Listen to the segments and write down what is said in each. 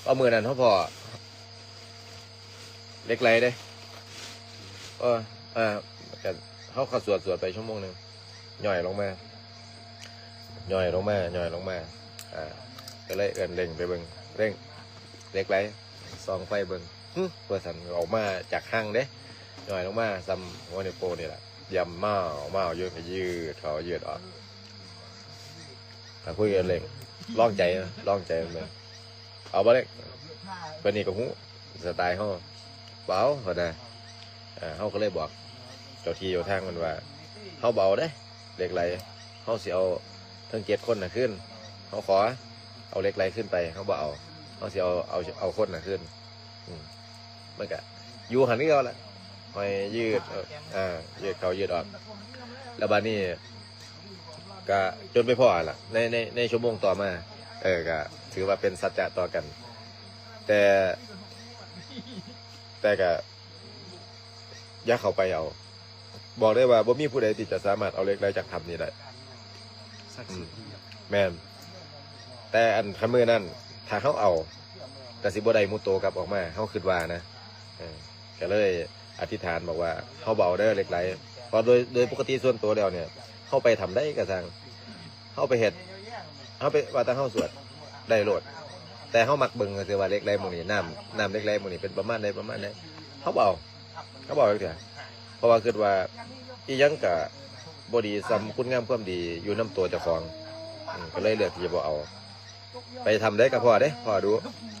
ເອົາ ມື້ນັ້ນເຮົາພໍ້ເຫຼັກໄຫຼເດ້. ເອີ ເອີ ກະເຮົາ ເຂົາສວດ ສວດໄປຊົ່ວໂມງໜຶ່ງ ຍ່ອຍລົງມາ ຍ່ອຍລົງມາ ຍ່ອຍລົງມາ ອ່າ ກະເລີຍເອີ້ນເລັ່ງໄປເບິ່ງ ເລັ່ງ ເຫຼັກໄຫຼ ສ່ອງໄຟເບິ່ງ ຫຶ ວ່າຊັ້ນ ອອກມາຈາກຮັງເດ້ ຍ່ອຍລົງມາສ່ຳຫົວນິ້ວໂປ້ງນີ້ລະ ຢ້ຳມາວມາວຢູ່ ກະຢືດເຂົ້າຢືດອອກ ກະຄຸຍກັນເລັ່ງ ລອງໃຈ ລອງໃຈເບິ່ງ ເອົາບໍ່ເຫຼັກ ບາດນີ້ກະຮູ້ສະໄຕເຮົາ ບໍ່ເອົາ ເພິ່ນນະ ເຮົາກະເລີຍບອກເຈົ້າທີ່ເຈົ້າທາງເພິ່ນວ່າ ເຮົາບໍ່ເອົາເດ້ ເຫຼັກໄຫຼ ເຮົາຊິເອົາທັງເຈັດຄົນນະຄືນ ເຮົາຂໍເອົາເຫຼັກໄຫຼຄືນໄປ ເຮົາບໍ່ເອົາ ເຮົາຊິເອົາ ເອົາ ເອົາຄົນນະຄືນ ອືມ ມັນກະຢູ່ຫັ້ນຄືເກົ່າລະ ຂ້ອຍຢືດ ເອີ ອ່າ ຢືດເຂົ້າຢືດອອກ ແລ້ວບາດນີ້ ກະຈົນໄປພໍ້ຫັ້ນລະ ໃນ ໃນ ໃນຊົ່ວໂມງຕໍ່ມາ ເອີ ກະຖືວ່າເປັນສັດຈະຕໍ່ກັນ ແຕ່ ແຕ່ກະຢ່າເຂົ້າໄປເອົາ ບອກໄດ້ວ່າບໍ່ມີຜູ້ໃດທີ່ຈະສາມາດເອົາເຫຼັກໄຫຼຈາກຖ້ຳນີ້ໄດ້ ສັກສິດ ອືມ ແມ່ນ ແຕ່ອັນຄັນມື້ນັ້ນ ຖ້າເຮົາເອົາ ກະຊິບໍ່ໄດ້ມຸດໂຕກັບອອກມາ ເຮົາຄິດວ່ານະ ເອີ ກະເລີຍອະທິຖານບອກວ່າ ເຮົາບໍ່ເອົາເດີເຫຼັກໄຫຼ ເພາະໂດຍ ໂດຍປົກກະຕິສ່ວນໂຕແລ້ວເນຍ ເຮົາໄປຖ້ຳໃດກະຊ່າງ ເຮົາໄປເຮັດ ເຮົາໄປ ວ່າແຕ່ເຮົາສວດໄດ້ໂລດ ແຕ່ເຮົາມັກເບິ່ງຊື່ວ່າເຫຼັກໄຫຼໝ່ອງນີ້ ນ້ຳ ນ້ຳເຫຼັກໄຫຼໝ່ອງນີ້ເປັນປະມານໃດ ປະມານໃດ ເຮົາບໍ່ເອົາ ເຮົາບໍ່ເອົາຈັກເທື່ອ ເພາະວ່າຄິດວ່າ ອີ່ຫຍັງກະບໍ່ດີສ່ຳຄຸນງາມຄວາມດີຢູ່ນຳຕົວເຈົ້າຂອງ ອືມ ກະເລີຍເລືອກທີ່ຈະບໍ່ເອົາ ໄປຖ້ຳໃດກະພໍ້ເດ້ ພໍ້ດຸ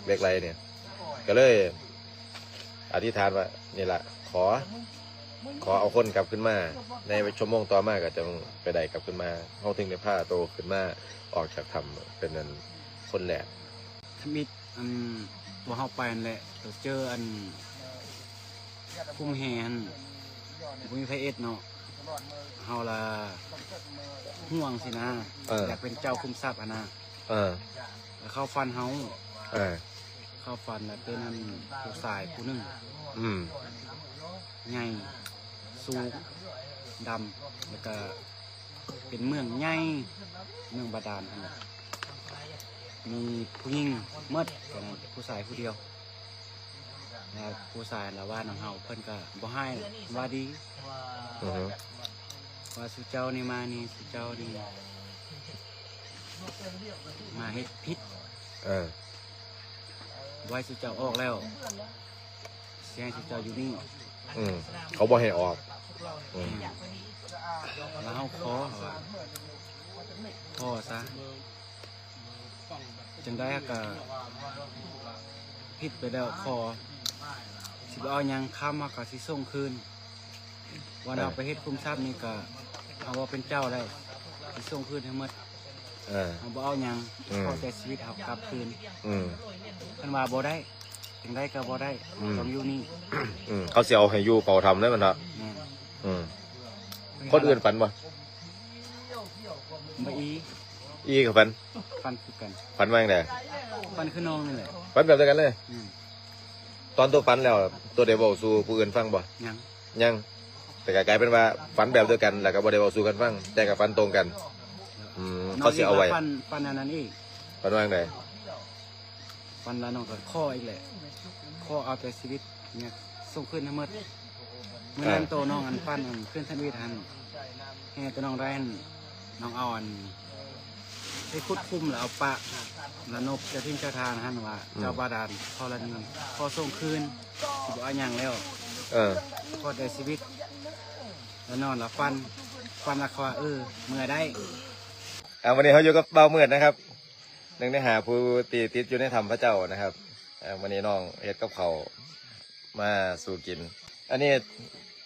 ເຫຼັກໄຫຼນີ້ ກະເລີຍອະທິຖານວ່າ ນີ້ລະ ຂໍ ຂໍເອົາຄົນກັບຄືນມາ ໃນຊົ່ວໂມງຕໍ່ມາກະຈຶ່ງໄປໄດ້ກັບຄືນມາ ເຮົາເຖິງໄດ້ພາໂຕຂຶ້ນມາອອກຈາກຖ້ຳເປັນອັນຄົນແລກ ທຳອິດ ອັນ ຕົວເຮົາໄປຫັ້ນແຫຼະ ກະເຈີອັນ ຄຸ້ມແຮ່ຫັ້ນ ບໍ່ມີໃຜເອັດເນາະ ເຮົາລະຫ່ວງຊີ້ນະ ເອີ ຢາກເປັນເຈົ້າຄຸ້ມຊັບຫັ້ນນະ ເອີ ລະເຂົ້າຝັນເຮົາ ເອີ ເຂົ້າຝັນລະເປັນອັນຜູ້ຊາຍຜູ້ໜຶ່ງ ອືມ ໃຫຍ່ ສູງ ດຳ ລະກະ ເປັນເມືອງໃຫຍ່ ເມືອງບາດານຫັ້ນນະ ມີຜູ້ຍິງໝົດ ຕອນນັ້ນຜູ້ຊາຍຜູ້ດຽວ ລະຜູ້ຊາຍລະວ່ານຳເຮົາ ເພິ່ນກະບໍ່ຮ້າຍ ວ່າດີ ອືຮຶ ວ່າສູ່ເຈົ້ານີ້ມານີ້ ສູ່ເຈົ້ານີ້ມາເຮັດຜິດ ເອີ ບໍ່ໃຫ້ສູ່ເຈົ້າອອກແລ້ວ ຊິໃຫ້ຊຸມເຈົ້າຢູ່ນີ້ ອືມ ເຂົາບໍ່ໃຫ້ອອກ ອືມ ແມ່ນ ລະເຮົາຂໍ ເຮົາວ່າ ຂໍຊະ ຈັ່ງໃດເຮົາກະຜິດໄປແລ້ວ ຂໍ ຊິບໍ່ເອົາຫຍັງ ຄຳເຮົາກະຊິສົ່ງຄືນ ວັນ ເອີ ເຮົາໄປເຮັດຄຸ້ມຊັບນີ້ກະ ເຮົາບໍ່ເປັນເຈົ້າແລ້ວ ຊິສົ່ງຄືນໃຫ້ໝົດ ເອີ ເຮົາບໍ່ເອົາຫຍັງ ອືມ ຂໍແຕ່ຊີວິດເຮົາກັບຄືນ ອືມ ເພິ່ນວ່າບໍ່ໄດ້ ຈັ່ງໃດກະບໍ່ໄດ້ ອືມ ຕ້ອງຢູ່ນີ້ ອືມ ເຂົາຊິເອົາໃຫ້ຢູ່ເຝົ້າຖ້ຳເລີຍແມ່ນບໍ່? ແມ່ນ ອືມ ຄົນອື່ນຝັນບໍ່? ບໍ່ອີ່ ອີ່ກະຝັນ ຝັນຄືກັນ ຝັນວ່າຈັ່ງໃດ? ຝັນຄືນ້ອງນີ້ແຫຼະ ຝັນແບບດຽວກັນເລີຍ ອືມ ຕອນໂຕຝັນແລ້ວ ໂຕໄດ້ເວົ້າສູ່ຜູ້ອື່ນຟັງບໍ່? ຍັງ ຍັງ ແຕ່ກະກາຍເປັນວ່າຝັນແບບດຽວກັນ ລະກະບໍ່ໄດ້ເວົ້າສູ່ກັນຟັງ ແຕ່ກະຝັນຕົງກັນ ອືມ ເຂົາຊິເອົາໄວ້ ຝັນ ຝັນອັນນັ້ນອີກ ຝັນວ່າຈັ່ງໃດ? ຝັນລະນ້ອງກະຂໍອີກແຫຼະ ຂໍເອົາແຕ່ຊີວິດ ເອີ ສົ່ງຄືນໃຫ້ໝົດ ມື້ນັ້ນ ເອີ ໂຕນ້ອງອັນຝັນອັນຄືນທຳອິດຫັ້ນ ເຮັດໃຫ້ໂຕນ້ອງໄດ້ຫັ້ນ ນ້ອງເອົາອັນ ໄປຂຸດຂຸມລະເອົາປະລະນົບເຈົ້າຖິ່ນເຈົ້າຖານຫັ້ນວ່າ ອືມ ເຈົ້າບາດານທໍລະນີ ຂໍສົ່ງຄືນ ຊິບໍ່ເອົາຫຍັງແລ້ວ ເອີ ຂໍແຕ່ຊີວິດ ລະນອນລະຝັນ ຝັນລະເຂົາວ່າ ເອີ ເມືອໄດ້ ອ່າ ວັນນີ້ເຮົາຢູ່ກັບບ່າວມືດນະຄັບ ໜຶ່ງໃນຫ້າຜູ້ທີ່ຕິດຢູ່ໃນຖ້ຳພະເຈົ້ານະຄັບ ອ່າ ມື້ນີ້ນ້ອງເຮັດກັບເຂົ້າມາສູ່ກິນ ອັນນີ້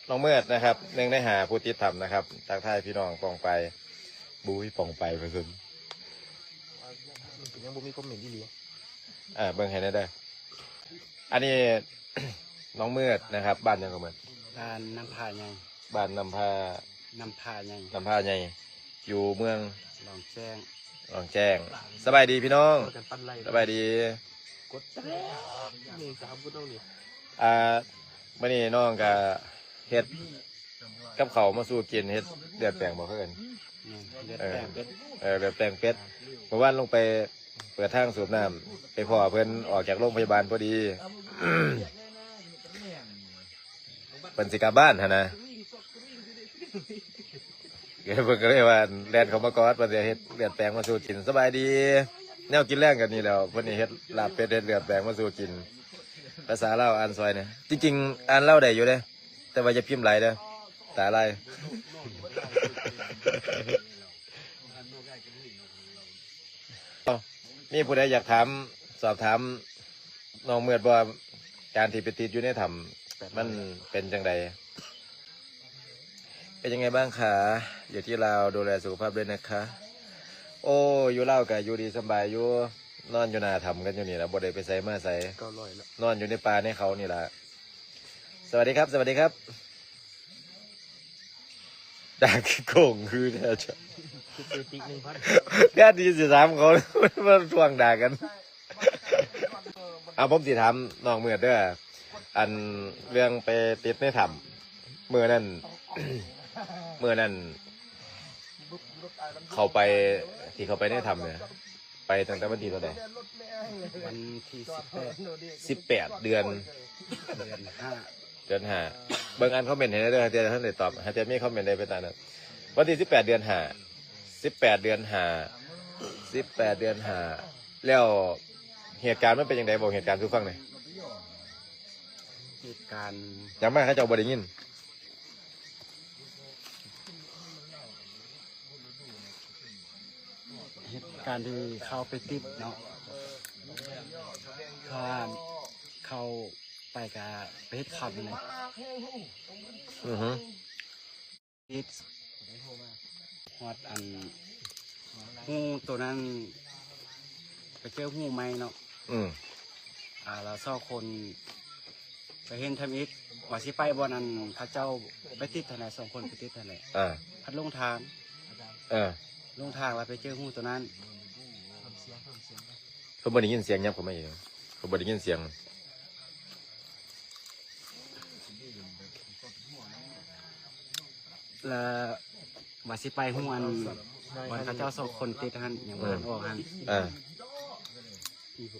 ນ້ອງມືດນະຄັບ ໜຶ່ງໃນຫ້າຜູ້ຕິດຖ້ຳນະຄັບ ທັກທາຍພີ່ນ້ອງປ້ອງປາຍ ບຸ້ຍ ປ້ອງປາຍວ່າຊັ້ນ ຍັງບໍ່ມີຄອມເມັນອີ່ຫຼີ ອ່າ ເບິ່ງໃຫ້ແດ່ເດີ ອັນນີ້ນ້ອງມືດນະຄັບ ບ້ານຫຍັງກໍມືດ? ບ້ານນ້ຳຜາໃຫຍ່ ບ້ານນ້ຳຜາ ນ້ຳຜາໃຫຍ່ ນ້ຳຜາໃຫຍ່ ຢູ່ເມືອງຫຼອງແຈ້ງ ຫຼອງແຈ້ງ ສະບາຍດີພີ່ນ້ອງ ສະບາຍດີ ກົດແຕ່ແລ້ວ ນີ້ສາມຄົນນ້ອງນີ້ ອ່າ ມື້ນີ້ນ້ອງກະເຮັດກັບເຂົ້າມາສູ່ກິນ ເຮັດເລືອດແປງບໍ່ ເຂົາເອີ້ນ ແມ່ນ ເລືອດແປງເປັດ ເອີ ເລືອດແປງເປັດ ມື້ວານລົງໄປ ເປີດທາງສູບນ້ຳ ໄປພໍ້ເພິ່ນອອກຈາກໂລງພະຍາບານພໍດີ ເພິ່ນຊິກັບບ້ານຫັ້ນນະ ເພິ່ນກໍເລີຍວ່າແລ່ນເຂົ້າມາກອດ ເພິ່ນຊິເຮັດເລືອດແປງມາສູ່ກິນ. ສະບາຍດີ ແນວກິນແລງກໍນີ້ແຫຼ້ວ ເພິ່ນຊິເຮັດລາບເປັດ ເຮັດເລືອດແປງມາສູ່ກິນ. ພາສາລາວອ່ານຊ່ອຍແດ່ ຈິງໆ ອ່ານລາວໄດ້ຢູ່ເດ້ ແຕ່ວ່າຢ່າພິມຫຼາຍເດີ້ ຕາລາຍ. ມີຜູ້ໃດຢາກຖາມ ສອບຖາມນ້ອງເມືອດບໍ່ ການທີ່ໄປຕິດຢູ່ໃນຖ້ຳ ມັນເປັນຈັ່ງໃດ? เป็นยังไงบ้างคะ อยู่ที่ลาวดูแลสุขภาพด้วยนะคะ โอ้ อยู่ลาวก็อยู่ดีสำบายอยู่ นอนอยู่หน้าถ้ำกันอยู่นี่ล่ะ บ่ได้ไปไสมาไส เก้าร้อยแล้ว นอนอยู่ในป่าในเขานี่ล่ะ. สวัสดีครับ สวัสดีครับ ด่าคือโกงคือแท้จ้ะ คือซื้อติ๊กหนึ่งพัน แทนที่สิถามเขา มาทวงด่ากัน เอา ผมสิถามน้องเมือดเด้อ อันเรื่องไปติดในถ้ำ มื้อนั้น มื้อนั้น เข้าไป ที่เข้าไปในถ้ำเนี่ย ไปตั้งแต่วันที่เท่าใด? วันที่สิบแปด สิบแปด เดือน เดือนห้า เดือนห้า เบิ่งอ่านคอมเมนต์ให้แหน่เด้อ หาเทื่อท่านได้ตอบ หาเทื่อมีคอมเมนต์ใดไปตามนั้น วันที่สิบแปด เดือนห้า สิบแปด เดือนห้า สิบแปด เดือนห้า แล้วเหตุการณ์มันเป็นจั่งใด บอกเหตุการณ์สู่ฟังแหน่ เหตุการณ์ หยังมาเขาเจ้าบ่ได้ยิน เหตุการณ์ที่เข้าไปติดเนาะ ถ้าเข้าไปก็ไปเฮ็ดข่าวอยู่นี่ อือฮึ ติดฮอดอัน ฮู้โตนั้น ไปเจอฮู้ใหม่เนาะ อืม อ่า แล้วสองคนไปเห็นทำอิฐ ว่าสิไปบ่อนอันเขาเจ้าไปติดหั่นแหละ สองคนไปติดหั่นแหละ อ่า พัดหลงทาง เออ หลงทางแล้วไปเจอฮู้โตนั้น เพิ่นบ่ได้ยินเสียงยับเข้ามาอีก เพิ่นบ่ได้ยินเสียง แล้วว่าสิไปฮู้อัน บ่อนเขาเจ้าสองคนติดหั่น ยังบ่ทันออกหั่น เออ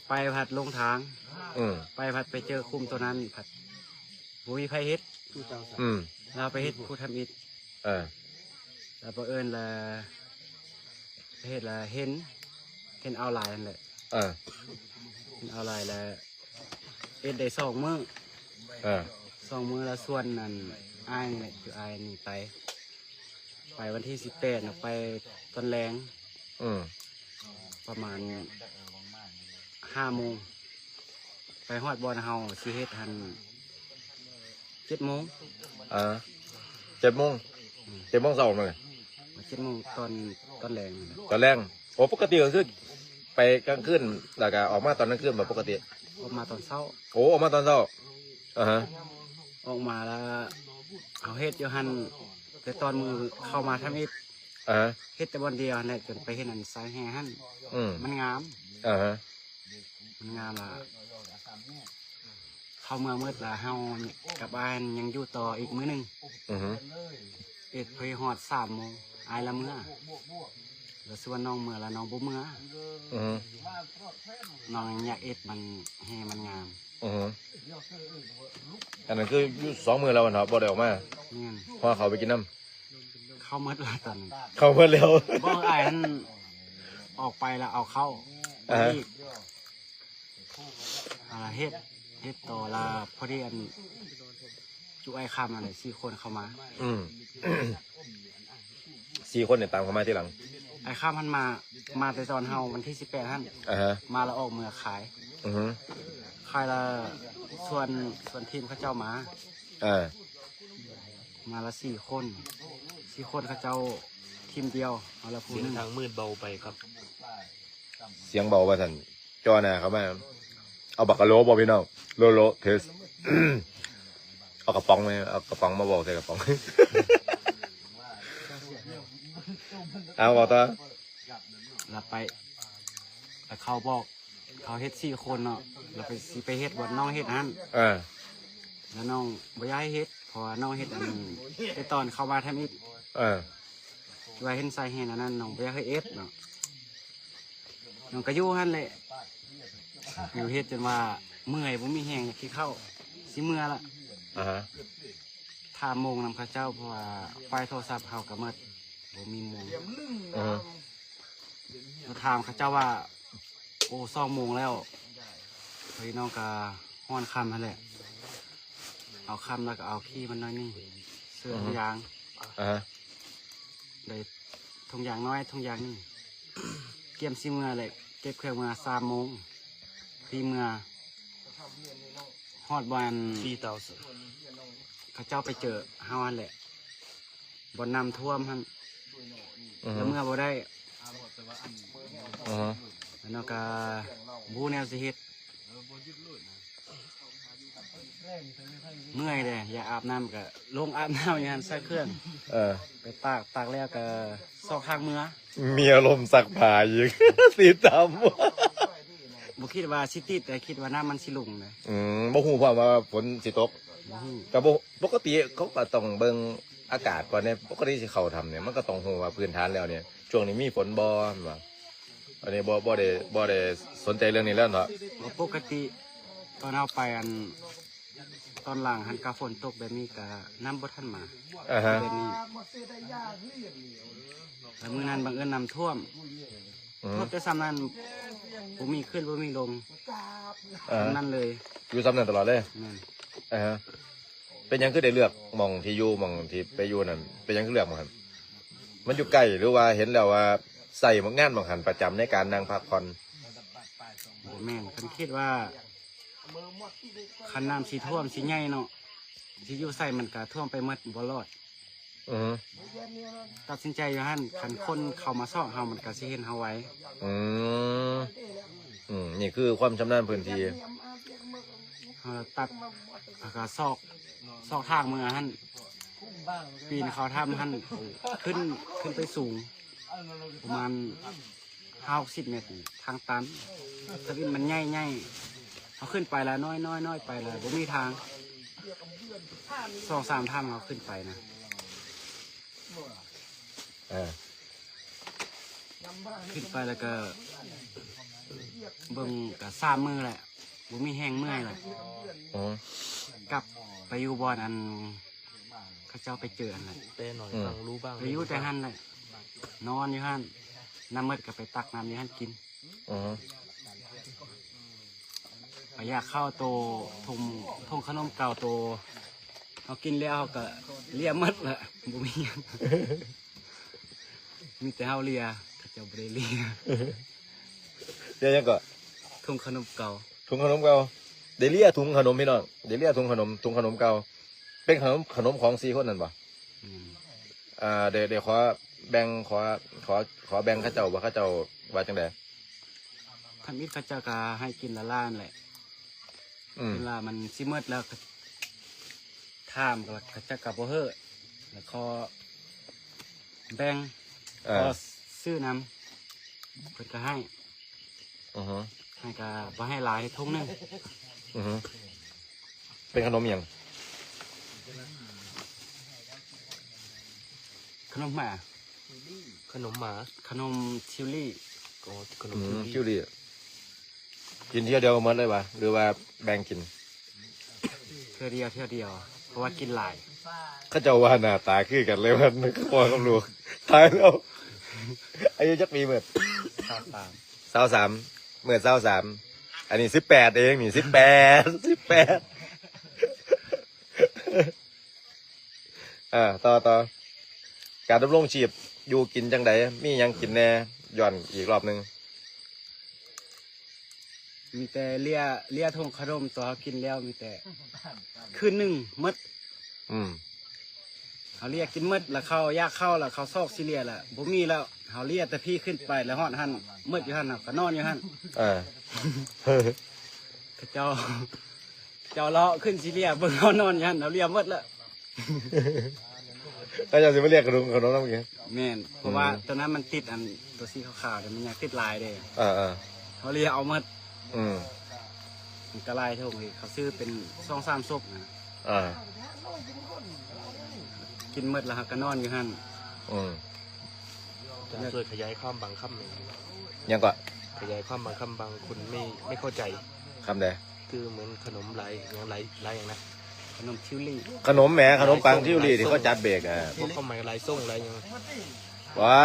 ไปพัดหลงทาง อืม ไปพัดไปเจอคุ้มโตนั้น พัดบ่มีไผเฮ็ด อืม ลาวไปเฮ็ดผู้ทำอิฐ เออ แล้วบังเอิญละ เฮ็ดละเห็น เห็นเอาหลายนั่นแหละ เออ เห็นเอาหลายแล้ว เฮ็ดได้สองมื้อ เออ สองมื้อแล้วชวนอันอ้ายนี่แหละ คืออ้ายนี่ไป ไปวันที่สิบแปดน่ะ ไปตอนแลง อืม ประมาณห้าโมง ไปฮอดบ่อนเฮาสิเฮ็ดหั่น เจ็ดโมง อ่า เจ็ดโมง อืม เจ็ดโมงเช้ามาเลย เจ็ดโมงตอน ตอนแลงนั่นแหละ ตอนแลง โอ้ ปกติก็คือไปกลางคืน แล้วก็ออกมาตอนกลางคืนแบบปกติ ออกมาตอนเช้า โอ้ ออกมาตอนเช้า อ่าฮะ ออกมาแล้ว เฮาเฮ็ดอยู่หั่น แต่ตอนมื้อเข้ามาทำอิฐ อ่าฮะ เฮ็ดแต่บ่อนเดียวหั่นแหละ จนไปเห็นอันสายแห่หั่น อืม มันงาม อ่าฮะ มันงามล่ะ เข้าเมืองหมดละ เฮากับอ้ายยังอยู่ต่ออีกมื้อหนึ่ง อือฮึ เฮ็ดพอฮอดสามโมง อ้ายละเมือ แล้วชวนน้องเมือ แล้วน้องบ่เมือ อือฮึ น้องยังอยากเฮ็ด มันแห่มันงาม อือฮึ อันนั้นคืออยู่สองมื้อแล้วเนาะ บ่ได้ออกมา แม่น เพราะว่าเขาไปกินน้ำ เข้าหมดละตอนนั้น เข้าหมดแล้ว บ่ อ้ายหั่นออกไปแล้วเอาเข้า อ่าฮะ อีก อ่า เฮ็ด เฮ็ดต่อละ พอดีอัน จุอ้ายคำหั่นแหละ สี่คนเข้ามา อืม สี่คนเนี่ยตามเข้ามาทีหลัง อ้ายคำหั่นมา มาแต่ตอนเฮาวันที่สิบแปดหั่น อ่าฮะ มาแล้วออกเมือขาย อือฮึ ขายละชวน ชวนทีมเขาเจ้ามา อ่า มาละสี่คน สี่คนเขาเจ้าทีมเดียว เอาละผู้หนึ่ง เสียงทางมืดเบาไปครับ เสียงเบาว่าซั่น จ่อหน้าเข้ามา เอาบักกะโหลบ่พี่น้อง โหล โหล เทส เอากระป๋องมา เอากระป๋องมาเว้าใส่กระป๋อง เอา เว้าต่อ แล้วไป แล้วเขาบอก เขาเฮ็ดสี่คนเนาะ แล้วไป สิไปเฮ็ดบ่อนน้องเฮ็ดหั่น เออ แล้วน้องบ่อยากให้เฮ็ด เพราะว่าน้องเฮ็ดอัน แต่ตอนเข้ามาทำอิฐ เออ ว่าเห็นสายแห่นอันนั้น น้องบ่อยากให้เฮ็ดเนาะ ນ້ອງກໍຢູ່ຫັ້ນແຫຼະ ຢູ່ເຮັດຈົນວ່າເມື່ອຍ ບໍ່ມີແຮງ ຢາກຊິເຂົ້າ ຊິເມືອລະ. ອາຮະ ຖາມໂມງນຳເຂົາເຈົ້າ ເພາະວ່າໄຟໂທລະສັບເຮົາກໍໝົດ ບໍ່ມີໂມງ. ອືມ ມາຖາມເຂົາເຈົ້າວ່າ ໂອ້ ສອງໂມງແລ້ວ. ເຮີ້ຍ ນ້ອງກໍຮ້ອນຄ່ຳຫັ້ນແຫຼະ ເອົາຄ່ຳແລ້ວກໍເອົາຂີ້ມັນໜ້ອຍໜຶ່ງ ເສື້ອ ອືຮຶ ທຸງຢາງ ອາຮະ ໄດ້ທຸງຢາງນ້ອຍ ທຸງຢາງໜຶ່ງ ກຽມຊິເມືອແຫຼະ ເກັບເຄື່ອງເມືອ ສາມໂມງ ພຣີເມືອ ຮອດບ່ອນ ເຂົາເຈົ້າໄປເຈີເຮົາຫັ້ນແຫຼະ ບ່ອນນ້ຳຖ້ວມຫັ້ນ ອືຮຶ ແລ້ວເມືອບໍ່ໄດ້. ອືຮຶ ແລ້ວເນາະ ກະບໍ່ຮູ້ແນວຊິເຮັດ ເມື່ອຍເດ້ ຢາກອາບນ້ຳກະລົງອາບນ້ຳຢູ່ຫັ້ນ ໃສ່ເຄື່ອງ ເອີ ໄປຕາກ ຕາກແລ້ວກະຊອກທາງເມືອ. ມີອາລົມຊັກຜ້າອີກ ຕິດຕາມ ບໍ່ຄິດວ່າຊິຕິດ ແຕ່ຄິດວ່ານ້ຳມັນຊິລົງນະ. ອືມ ບໍ່ຮູ້ພ້ອມວ່າຝົນຊິຕົກ ບໍ່ຮູ້ ກະບໍ່ ປົກກະຕິເຂົາກະຕ້ອງເບິ່ງອາກາດກ່ອນເດ້ ປົກກະຕິຊິເຂົ້າຖ້ຳນີ້ ມັນກະຕ້ອງຮູ້ວ່າພື້ນຖານແລ້ວນີ້ ຊ່ວງນີ້ມີຝົນບໍ່ ແມ່ນບໍ່? ອັນນີ້ບໍ່ ບໍ່ໄດ້ ບໍ່ໄດ້ສົນໃຈເລື່ອງນີ້ແລ້ວເນາະ. ປົກກະຕິຕອນເຮົາໄປ ອັນ ຕອນຫຼັງຫັ້ນກະຝົນຕົກແບບນີ້ກະນ້ຳບໍ່ທັນມາ ອາຮະ ແບບນີ້ ແລ້ວມື້ນັ້ນບັງເອີນນ້ຳຖ້ວມ ອືມ ຖ້ວມແຕ່ຊ່ຳນັ້ນ ບໍ່ມີຂຶ້ນບໍ່ມີລົງ ເອີ ຊ່ຳນັ້ນເລີຍ ຢູ່ຊ່ຳນັ້ນຕະຫຼອດເລີຍ. ແມ່ນ ອາຮະ ເປັນຫຍັງຄືໄດ້ເລືອກໝ່ອງທີ່ຢູ່ ໝ່ອງທີ່ໄປຢູ່ນັ້ນ ເປັນຫຍັງຄືເລືອກໝ່ອງຫັ້ນ? ມັນຢູ່ໃກ້ ຫຼືວ່າເຫັນແລ້ວວ່າໃຊ້ງານໝ່ອງຫັ້ນປະຈຳໃນການນັ່ງພັກຜ່ອນ? ບໍ່ແມ່ນ ຄັນຄິດວ່າ ຄັນນ້ຳຊິຖ້ວມຊິໃຫຍ່ເນາະ ຊິຢູ່ໃສມັນກະຖ້ວມໄປໝົດ ບໍ່ລອດ. ອືຮຶ ຕັດສິນໃຈຢູ່ຫັ້ນ ຄັນຄົນເຂົ້າມາຊອກເຮົາ ມັນກະຊິເຫັນເຮົາໄວ. ອືມ ອືມ ນີ້ຄືຄວາມຊຳນານພື້ນທີ່ ເຮົາຕັດ ແລ້ວກະຊອກ ຊອກທາງເມືອຫັ້ນ ປີນເຂົ້າຖ້ຳຫັ້ນ ຂຶ້ນ ຂຶ້ນໄປສູງປະມານ ຫ້າຫົກສິບແມັດ ທາງຕັນ ທະວິນມັນໃຫຍ່ໆ ເຮົາຂຶ້ນໄປລະນ້ອຍໆ ນ້ອຍໄປລະບໍ່ມີທາງ ສອງສາມຖ້ຳເຮົາຂຶ້ນໄປນະ. ເອີ ຂຶ້ນໄປແລ້ວກະເບິ່ງກະສາມມື້ແຫຼະ ບໍ່ມີແຮງ ເມື່ອຍແຫຼະ. ອືມ ກັບໄປຢູ່ບ່ອນອັນ ເຂົາເຈົ້າໄປເຈີອັນນັ້ນ ແຕ່ໜ້ອຍ ອືມ ຟັງຮູ້ບ້າງ ໄປຢູ່ແຕ່ຫັ້ນແຫຼະ ນອນຢູ່ຫັ້ນ ນ້ຳໝົດກໍໄປຕັກນ້ຳຢູ່ຫັ້ນກິນ. ອືຮຶ ກໍຢາກເຂົ້າໂຕ ຖົງ ຖົງຂະໜົມເກົ່າໂຕ ເຮົາກິນແລ້ວເຮົາກໍເລຍໝົດລະ ບໍ່ມີຫຍັງ ມີແຕ່ເຮົາເລຍ ເຂົາເຈົ້າບໍ່ໄດ້ເລຍ. ເລຍຫຍັງເກາະ? ຖົງຂະໜົມເກົ່າ ຖົງຂະໜົມເກົ່າ ໄດ້ເລຍຖົງຂະໜົມ ພີ່ນ້ອງ ໄດ້ເລຍຖົງຂະໜົມ ຖົງຂະໜົມເກົ່າ ເປັນຂະໜົມ ຂະໜົມຂອງສີ່ຄົນນັ້ນບໍ່? ອືມ ອ່າ ໄດ້ ໄດ້ຂໍແບ່ງ ຂໍ ຂໍ ຂໍແບ່ງເຂົາເຈົ້າບໍ່? ເຂົາເຈົ້າວ່າຈັ່ງໃດ? ທຳອິດເຂົາເຈົ້າກໍໃຫ້ກິນລະລ້ານແຫຼະ ອືມ ເວລາມັນຊິໝົດແລ້ວ ຖາມ ເຂົາເຈົ້າກໍບໍ່ເຮີ້ ແລ້ວຂໍແບ່ງ ເອີ ຂໍຊື້ນຳ ເພິ່ນກໍໃຫ້. ອືຮຶ ໃຫ້ກະບໍ່ໃຫ້ຫຼາຍ ຖົງໜຶ່ງ. ອືຮຶ ເປັນຂະໜົມຫຍັງ? ຂະໜົມໝາ ຂະໜົມໝາ ຂະໜົມທິວລີ້. ອໍ ຂະໜົມ ອືມ ທິວລີ້ ທິວລີ້ ກິນເທື່ອດຽວໝົດເລີຍຫວາ ຫຼືວ່າແບ່ງກິນ? ເທື່ອດຽວ ເທື່ອດຽວ ເພາະວ່າກິນຫຼາຍ. ເຂົາເຈົ້າວ່າໜ້າຕາຄືກັນເລີຍ ວ່າພໍ່ກັບລູກ ຕາຍແລ້ວ. ອາຍຸຈັກປີເບິດ? ຊາວສາມ ຊາວສາມ ເບິດຊາວສາມ ອັນນີ້ສິບແປດເອງນີ້ ສິບແປດ ສິບແປດ. ອ່າ ຕໍ່ ຕໍ່ ການດຳລົງຊີບ ຢູ່ກິນຈັ່ງໃດ? ມີຫຍັງກິນແດ່? ຍ້ອນອີກລອບໜຶ່ງ. ມີແຕ່ເລຍ ເລຍຖົງຂະໜົມ ຕົວເຮົາກິນແລ້ວ ມີແຕ່ຄືນໜຶ່ງໝົດ. ອືມ ເຮົາເລຍກິນໝົດ ລະເຂົ້າ ຢາກເຂົ້າ ລະເຂົ້າຊອກຊິເລຍ ລະບໍ່ມີແລ້ວ. ເຮົາເລຍແຕ່ພີ້ຂຶ້ນໄປ ລະຮອດຫັ້ນ ໝົດຢູ່ຫັ້ນ ເຮົາກໍນອນຢູ່ຫັ້ນ. ເອີ ເຂົາເຈົ້າ ເຈົ້າເລາະຂຶ້ນຊິເລຍ ເບິ່ງເຮົານອນຢູ່ຫັ້ນ ເຮົາເລຍໝົດແລ້ວ. ເຂົາເຈົ້າຊິມາລຽກຂະໜົມ ຂະໜົມນຳກິນ. ແມ່ນ ເພາະວ່າ ອືມ ຕອນນັ້ນມັນຕິດອັນຕົວສີຂາວໆເດ້ ມັນຍັງຕິດຫຼາຍເດ້. ເອີໆ ເຮົາເລີຍເອົາໝົດ. ອືມ ມັນກໍຫຼາຍຖົງເດ ເຂົາຊື້ເປັນສອງສາມສົບນະ. ເອີ ກິນໝົດແລ້ວເຮົາກໍນອນຢູ່ຫັ້ນ. ອືມ ຈະຊ່ວຍຂະຫຍາຍຄວາມບາງຄຳແມ່ນ. ຫຍັງເກາະ? ຂະຫຍາຍຄວາມບາງຄຳ ບາງຄົນໄມ່ ໄມ່ເຂົ້າໃຈ. ຄຳໃດ? ຄືເໝືອນຂະໜົມຫຼາຍ ຫຍັງຫຼາຍ ຫຼາຍຫຍັງນະ? ຂະໜົມທິວລີ້. ຂະໜົມແໝ ຂະໜົມປັງທິວລີ້ທີ່ເຂົາຈັດເບຣກ. ເອີ ພວກເຂົາໝາຍຫຼາຍຊົງຫຼາຍຫຍັງ. ບໍ່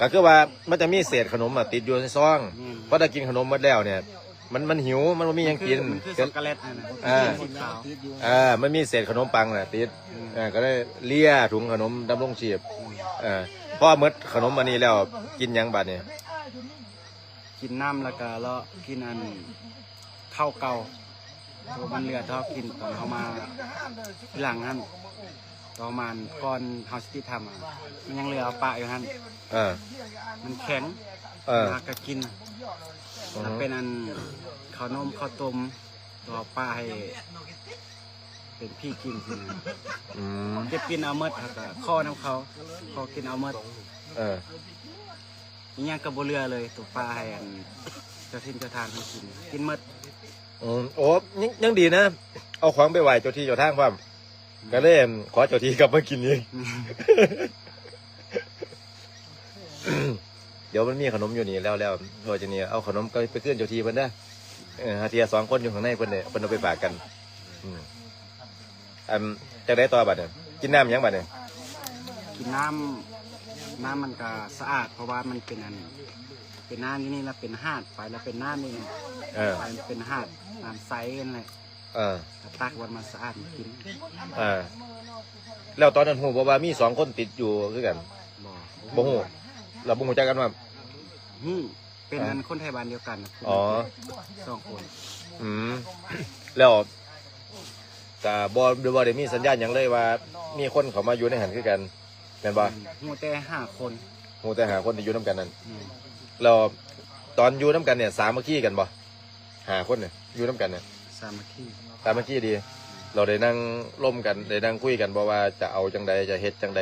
ກໍຄືວ່າມັນຈະມີເສດຂະໜົມອະຕິດຢູ່ໃນຊອງ. ແມ່ນ. ພໍໄດ້ກິນຂະໜົມໝົດແລ້ວນີ້ ມັນ ມັນຫິວ ມັນບໍ່ມີຫຍັງກິນ. ມັນຄື ມັນຄືຊັອກໂກແລັດຫັ້ນນະ. ອ່າ ສີຂາວ. ເອີ ມັນມີເສດຂະໜົມປັງນະຕິດ. ອືມ ເອີ ກໍເລີຍເລຍຖົງຂະໜົມດຳລົງຊີບ. ອືມ ເອີ ພໍໝົດຂະໜົມອັນນີ້ແລ້ວ ກິນຫຍັງບາດນີ້? ກິນນ້ຳ ແລ້ວກໍເລາະກິນອັນ ເຂົ້າເກົ່າ ໂຕມັນເຫຼືອ ເຮົາກິນຕອນເຮົາມາທີຫຼັງຫັ້ນ ປະມານກ່ອນເຮົາຊິຕິດຖ້ຳ ມັນຍັງເຫຼືອເອົາປະຢູ່ຫັ້ນ. ເອີ ມັນແຂງ. ເອີ ເຮົາກໍກິນ. ອືຮຶ ແລ້ວເປັນອັນເຂົ້າໜົມເຂົ້າຕົ້ມ ເຮົາປະໃຫ້ເປັນຜີກິນຊີ້ນະ. ອືມ ເກັບກິນເອົາໝົດ ເຮົາກໍຂໍນຳເຂົາ ຂໍກິນເອົາໝົດ. ເອີ ອີຫຍັງກໍບໍ່ເຫຼືອເລີຍ ຕົວປາໃຫ້ອັນເຈົ້າຖິ່ນເຈົ້າທາງເພິ່ນກິນ ກິນໝົດ. ອືມ ໂອ້ ຍັງ ຍັງດີນະ ເອົາຂອງໄປໄຫວ້ເຈົ້າທີ່ເຈົ້າທາງພ້ອມ. ອືມ ກໍເລີຍ ອັນ ຂໍເຈົ້າທີ່ກັບມາກິນອີກ. ດຽວມັນມີຂະໜົມຢູ່ນີ້ແລ້ວ ແລ້ວ ເພາະວ່າຈັ່ງນີ້ ເອົາຂະໜົມກໍໄປຄືນເຈົ້າທີ່ເພິ່ນເດີ. ເອີ ຫາເທື່ອສອງຄົນຢູ່ຂ້າງໃນເພິ່ນເດ້ ເພິ່ນເອົາໄປຝາກກັນ. ອືມ ອັນ ຈັ່ງໃດຕໍ່ບັດນີ້? ກິນນ້ຳຫຍັງບັດນີ້? ກິນນ້ຳ ນ້ຳມັນກະສະອາດ ເພາະວ່າມັນເປັນອັນ ເປັນນ້ຳຢູ່ນີ້ ແລ້ວເປັນຫາດ ໄປແລ້ວເປັນນ້ຳນີ້. ເອີ ໄປມັນເປັນຫາດ ນ້ຳໃສຫັ້ນແຫຼະ. ເອີ ກະຕັກວັນມາສະອາດມາກິນ. ເອີ ແລ້ວຕອນນັ້ນຮູ້ບໍ່ວ່າມີສອງຄົນຕິດຢູ່ຄືກັນ? ບໍ່ ບໍ່ຮູ້. ແລ້ວບໍ່ຮູ້ຈັກກັນວ່າ? ຮູ້. ເປັນອັນຄົນໄທບ້ານດຽວກັນ. ອໍ ສອງຄົນ. ອືມ ແລ້ວກະບໍ່ ບໍ່ໄດ້ມີສັນຍານຫຍັງເລີຍວ່າມີຄົນເຂົ້າມາຢູ່ໃນຫັ້ນຄືກັນ ແມ່ນບໍ່? ອືມ ຮູ້ແຕ່ຫ້າຄົນ. ຮູ້ແຕ່ຫ້າຄົນທີ່ຢູ່ນຳກັນນັ້ນ. ອືມ ແລ້ວຕອນຢູ່ນຳກັນນີ້ສາມັກຄີກັນບໍ່? ຫ້າຄົນນີ້ຢູ່ນຳກັນນີ້ສາມັກຄີ ສາມັກຄີດີ. ເຮົາໄດ້ນັ່ງລົມກັນ ໄດ້ນັ່ງຄຸຍກັນບໍ່ວ່າຈະເອົາຈັ່ງໃດ ຈະເຮັດຈັ່ງໃດ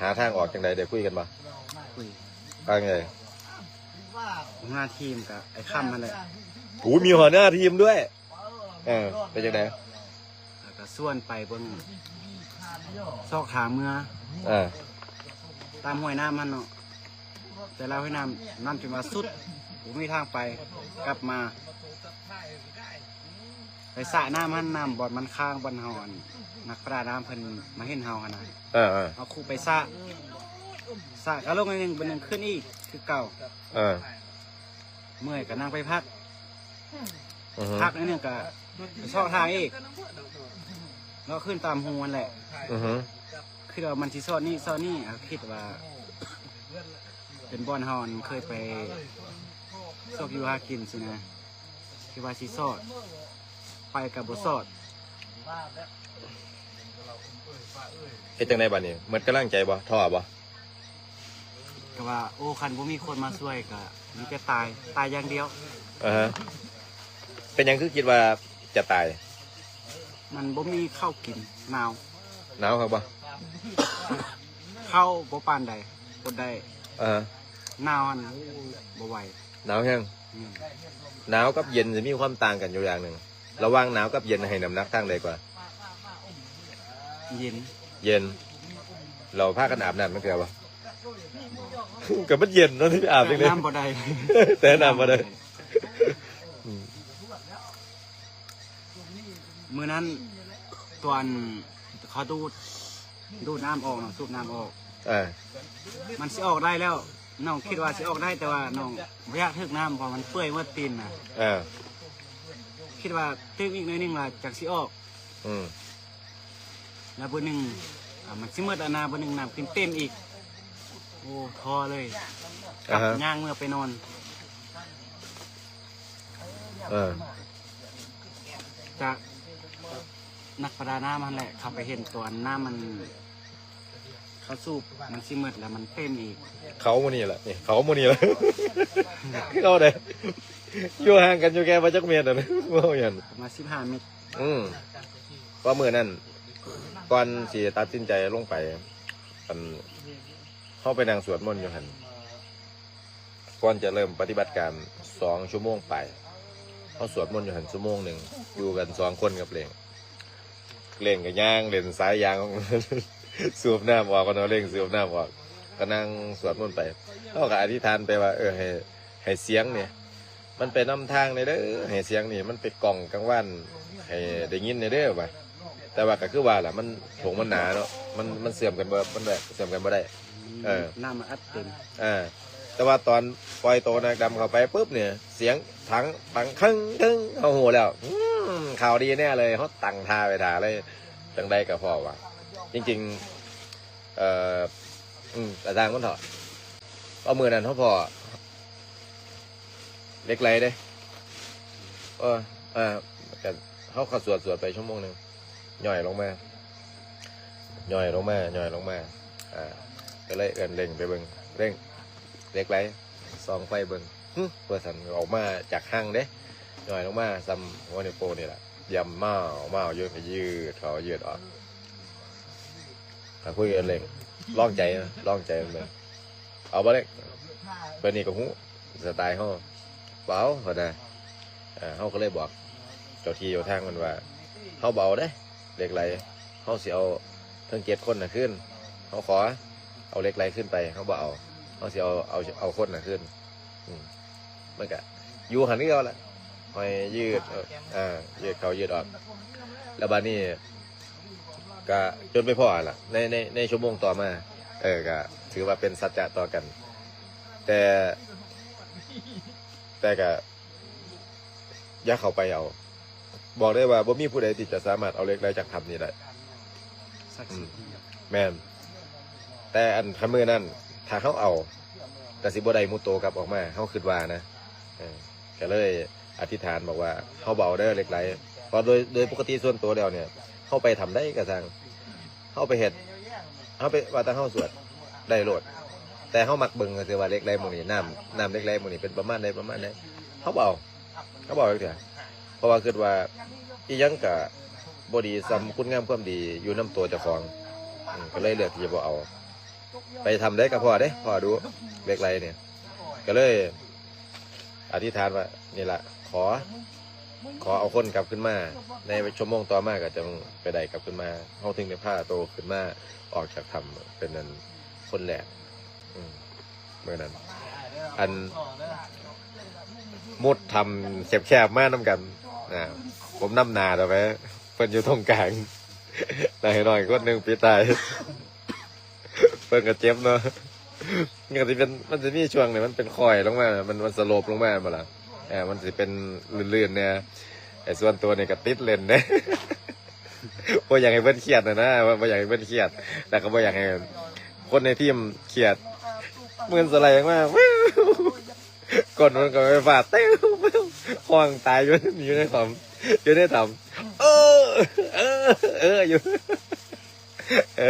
ຫາທາງອອກຈັ່ງໃດ ໄດ້ຄຸຍກັນບໍ່? ຄຸຍ. ວ່າຈັ່ງໃດ? ຫົວໜ້າທີມກະໄອ້ຄຳຫັ້ນແຫຼະ. ໂອ້ ມີຫົວໜ້າທີມດ້ວຍ. ເອີ ເປັນຈັ່ງໃດ? ແລ້ວກະຊວນໄປເບິ່ງ ຊອກທາງເມືອ ເອີ ຕາມຫ້ວຍນ້ຳຫັ້ນເນາະ. ແຕ່ລະຫ້ວຍນ້ຳ ນ້ຳຈົນວ່າສຸດ ບໍ່ມີທາງໄປ ກັບມາ ໄປສະນ້ຳຫັ້ນ ນ້ຳບ່ອນມັນຄ້າງ ບ່ອນເຮົາ ອັນ ນັກປະດານ້ຳເພິ່ນມາເຫັນເຮົາຫັ້ນນະ. ເອີໆ ເຮົາຄຸໄປສະ ສະກະລົງໜ້ອຍໜຶ່ງ ບາດໜຶ່ງຂຶ້ນອີກຄືເກົ່າ. ເອີ ເມື່ອຍກະນັ່ງໄປພັກ ອືຮຶ ພັກໜ້ອຍໜຶ່ງກະໄປຊອກທາງອີກ ເລາະຂຶ້ນຕາມຮູຫັ້ນແຫຼະ. ອືຮຶ ຄິດວ່າມັນຊິຊອດນີ້ຊອດນີ້ ເຮົາຄິດວ່າເປັນບ່ອນເຮົາອັນເຄີຍໄປຊອກຢູ່ຫາກິນຊີ້ນະ ຄິດວ່າຊິຊອດ ໄປກະບໍ່ຊອດ. ເຮັດຈັ່ງໃດບາດນີ້? ໝົດກຳລັງໃຈບໍ່? ທໍ້ບໍ່? ກໍວ່າ ໂອ້ ຄັນບໍ່ມີຄົນມາຊ່ວຍກໍມີແຕ່ຕາຍ ຕາຍຢ່າງດຽວ. ອາຮະ ເປັນຫຍັງຄືຄິດວ່າຈະຕາຍ? ມັນບໍ່ມີເຂົ້າກິນ ໜາວ. ໜາວຄັກບໍ່? ເຂົ້າບໍ່ປານໃດ ອົດໄດ້. ອາຮະ ໜາວຫັ້ນບໍ່ໄຫວ. ໜາວແຮງ. ອືມ ໜາວກັບເຢັນຈະມີຄວາມຕ່າງກັນຢູ່ຢ່າງໜຶ່ງ. ລະຫວ່າງໜາວກັບເຢັນໃຫ້ນ້ຳໜັກທາງໃດກວ່າ? ເຢັນ. ເຢັນ. ແລ້ວພາກັນອາບນ້ຳຈັກເທື່ອບໍ່? ກໍມັນເຢັນເນາະ ຊິອາບຈັ່ງໃດ? ແຕະນ້ຳບໍ່ໄດ້ ແຕະນ້ຳບໍ່ໄດ້. ອືມ ມື້ນັ້ນຕອນເຂົາດູດ ດູດນ້ຳອອກເນາະ ສູບນ້ຳອອກ. ເອີ ມັນຊິອອກໄດ້ແລ້ວ ນ້ອງຄິດວ່າຊິອອກໄດ້ ແຕ່ວ່ານ້ອງບໍ່ຢາກຖືກນ້ຳ ເພາະມັນເປື່ອຍໝົດຕີນນະ. ເອີ ຄິດວ່າຕື່ມອີກໜ້ອຍໜຶ່ງລະຈັກຊິອອກ. ອືມ ແລ້ວບຶດໜຶ່ງ ອາ ມັນຊິໝົດແລ້ວນະ ບຶດໜຶ່ງນ້ຳຂຶ້ນເຕັມອີກ. ໂອ້ ທໍ້ເລີຍ ອາຮະ ກັບຍ່າງເມືອໄປນອນ. ເອີ ຈາກນັກປະດານ້ຳຫັ້ນແຫຼະ ເຂົາໄປເຫັນຕົວນ້ຳມັນ ເຂົາສູບ ມັນຊິໝົດແລ້ວ ມັນເຕັມອີກ. ເຂົາໝູ່ນີ້ແຫຼະ ນີ້ ເຂົາໝູ່ນີ້ແຫຼະ ເຂົາໃດ ຢູ່ຫ່າງກັນຢູ່ແຄ່ບໍ່ຈັກເມັດຫັ້ນ ເວົ້າຫຍັງ ປະມານສິບຫ້າເມັດ. ອືມ ເພາະມື້ນັ້ນ ກ່ອນຊິຕັດສິນໃຈລົງໄປ ອັນ ເຮົາໄປນັ່ງສວດມົນຢູ່ຫັ້ນ ກ່ອນຈະເລີ່ມປະຕິບັດການສອງຊົ່ວໂມງປາຍ ເຮົາສວດມົນຢູ່ຫັ້ນຊົ່ວໂມງໜຶ່ງ ຢູ່ກັນສອງຄົນກັບເລ້ງ. ເລ້ງກໍຍ່າງເລ່ນສາຍຢາງ ສູບນ້ຳອອກ ເນາະ ເລ້ງສູບນ້ຳອອກ ກໍນັ່ງສວດມົນໄປ. ເຮົາກໍອະທິຖານໄປວ່າ ເອີ ໃຫ້ ໃຫ້ສຽງນີ້ ມັນໄປນຳທາງແດ່ເດີ ໃຫ້ສຽງນີ້ມັນໄປກ້ອງກາງວານໃຫ້ໄດ້ຍິນແດ່ເດີວ່າ. ແຕ່ວ່າກໍຄືວ່າລະ ມັນ ຖົງມັນໜາເນາະ ມັນ ມັນເຊື່ອມກັນບໍ່ ມັນແບບເຊື່ອມກັນບໍ່ໄດ້. ເອີ ນ້ຳມັນອັດເຕັມ. ເອີ ແຕ່ວ່າຕອນປ່ອຍໂຕນາງດຳເຂົ້າໄປປຶບນີ້ ສຽງຖັງປັງຄັງເທິງ ເຮົາຮູ້ແລ້ວ ອືມ ຂ່າວດີແນ່ເລີຍ. ເຮົາຕັ້ງທ່າໄວ້ຖ້າເລີຍ ຈັ່ງໃດກໍພໍວ່າ ຈິງໆ ເອີ ອືມ ກະຊ່າງມັນເຖາະ. ເພາະມື້ນັ້ນເຮົາພໍ້ເຫຼັກໄຫຼເດ້ ເອີ ເອີ ກະເຮົາກໍສວດ ສວດໄປຊົ່ວໂມງໜຶ່ງ ຍ່ອຍລົງມາ ຍ່ອຍລົງມາ ຍ່ອຍລົງມາ ອ່າ ກໍເລີຍເອີ້ນເລັ່ງໄປເບິ່ງ ເລັ່ງ ເຫຼັກໄຫຼ ສ່ອງໄຟເບິ່ງ ຫຶ ວ່າຊັ້ນ ອອກມາຈາກຮັງເດ້ ຍ່ອຍລົງມາສ່ຳຫົວນິ້ວໂປ້ງນີ້ລະ ຢ້ຳມາວມາວຢູ່ ກໍຍືດເຂົ້າຍືດອອກ. ກໍຄຸຍກັນເລັ່ງ ລອງໃຈ ລອງໃຈເບິ່ງ ເອົາບໍ່ເຫຼັກ ເພິ່ນນີ້ກໍຮູ້ສະໄຕເຮົາ ບໍ່ເອົາ ເພິ່ນນະ. ເອີ ເຮົາກໍເລີຍບອກເຈົ້າທີ່ເຈົ້າທາງເພິ່ນວ່າ ເຮົາບໍ່ເອົາເດ້ ເຫຼັກໄຫຼ ເຮົາຊິເອົາເຖິງເຈັດຄົນນະຄືນ ເຮົາຂໍເອົາເຫຼັກໄຫຼຄືນໄປ ເຮົາບໍ່ເອົາ ເຮົາຊິເອົາ ເອົາ ເອົາຄົນນະຄືນ. ອືມ ມັນກະຢູ່ຫັ້ນຄືເກົ່າລະ ຫ້ອຍຍືດ ເອີ ຍືດເຂົ້າຍືດອອກ ແລ້ວບາດນີ້ກະຈົນໄປພໍ້ຫັ້ນລະ ໃນ ໃນ ໃນຊົ່ວໂມງຕໍ່ມາ. ເອີ ກະຖືວ່າເປັນສັດຈະຕໍ່ກັນ ແຕ່ ແຕ່ກະ ຢ່າເຂົ້າໄປເອົາ ບອກໄດ້ວ່າບໍ່ມີຜູ້ໃດທີ່ຈະສາມາດເອົາເຫຼັກໄຫຼຈາກຖ້ຳນີ້ໄດ້. ສັກສິດ. ອືມ ແມ່ນ ແຕ່ອັນຄັນມື້ນັ້ນ ຖ້າເຮົາເອົາ ກະຊິບໍ່ໄດ້ມຸດໂຕກັບອອກມາ ເຮົາຄິດວ່ານະ. ເອີ ກະເລີຍອະທິດຖານບອກວ່າ ເຮົາບໍ່ເອົາເດີເຫຼັກໄຫຼ ເພາະໂດຍ ໂດຍປົກກະຕິສ່ວນໂຕແລ້ວນີ້ ເຮົາໄປຖ້ຳໃດກະຊ່າງ ເຮົາໄປເຮັດ ເຮົາໄປ ວ່າແຕ່ເຮົາສວດໄດ້ໂລດ ແຕ່ເຮົາມັກເບິ່ງຊື່ວ່າເຫຼັກໄຫຼໝູ່ນີ້ ນ້ຳ ນ້ຳເຫຼັກໄຫຼໝູ່ນີ້ເປັນປະມານໃດ ປະມານໃດ ເຮົາບໍ່ເອົາ ເຮົາບໍ່ເອົາຈັກເທື່ອ ເພາະວ່າຄິດວ່າອີ່ຫຍັງກະບໍ່ດີສ່ຳຄຸນງາມຄວາມດີຢູ່ນຳຕົວເຈົ້າຂອງ. ອືມ ກໍເລີຍເລືອກທີ່ຈະບໍ່ເອົາ ໄປຖ້ຳໃດກໍພໍເດ້ ພໍດູເຫຼັກໄຫຼນີ້ ກໍເລີຍ ອະທິດຖານວ່າ ນີ້ລະ ຂໍ ຂໍເອົາຄົນກັບຄືນມາ ໃນຊົ່ວໂມງຕໍ່ມາກໍຈັ່ງໄປໄດ້ກັບຄືນມາ ເຮົາເຖິງໄດ້ພາໂຕຂຶ້ນມາອອກຈາກຖ້ຳເປັນອັນຄົນແລກ. ອືມ ມື້ນັ້ນ ອັນ ມຸດຖ້ຳແຄບໆມານຳກັນ ອ່າ ຜົມນຳໜ້າເຂົ້າໄປ ເພິ່ນຢູ່ຕົງກາງ ນາງນ້ອຍຄົນໜຶ່ງປິດທ້າຍ. ເພິ່ນກໍເຈັບເນາະ ມັນກໍຊິເປັນ ມັນຊິມີຊ່ວງນີ້ ມັນເປັນຄ້ອຍລົງມາ ມັນ ມັນສະໂລບລົງມາແມ່ນບໍ່ລະ ເອີ ມັນຊິເປັນລື່ນໆແດ່. ໄອ້ສ່ວນຕົວນີ້ກໍຕິດຫຼິ້ນເດ້ ບໍ່ຢາກໃຫ້ເພິ່ນຄຽດນະນະ ບໍ່ ບໍ່ຢາກໃຫ້ເພິ່ນຄຽດ ແລ້ວກໍບໍ່ຢາກໃຫ້ຄົນໃນທີມຄຽດ ໝື່ນສະໄລອອກມາ ກົ້ນມັນກໍໄຟຟ້າເຕັມ ຮ້ອງຕາຍຢູ່ ຢູ່ໃນຖ້ຳ ຢູ່ໃນຖ້ຳ ເອີ ເອີ ເອີ ຢູ່. ເອີ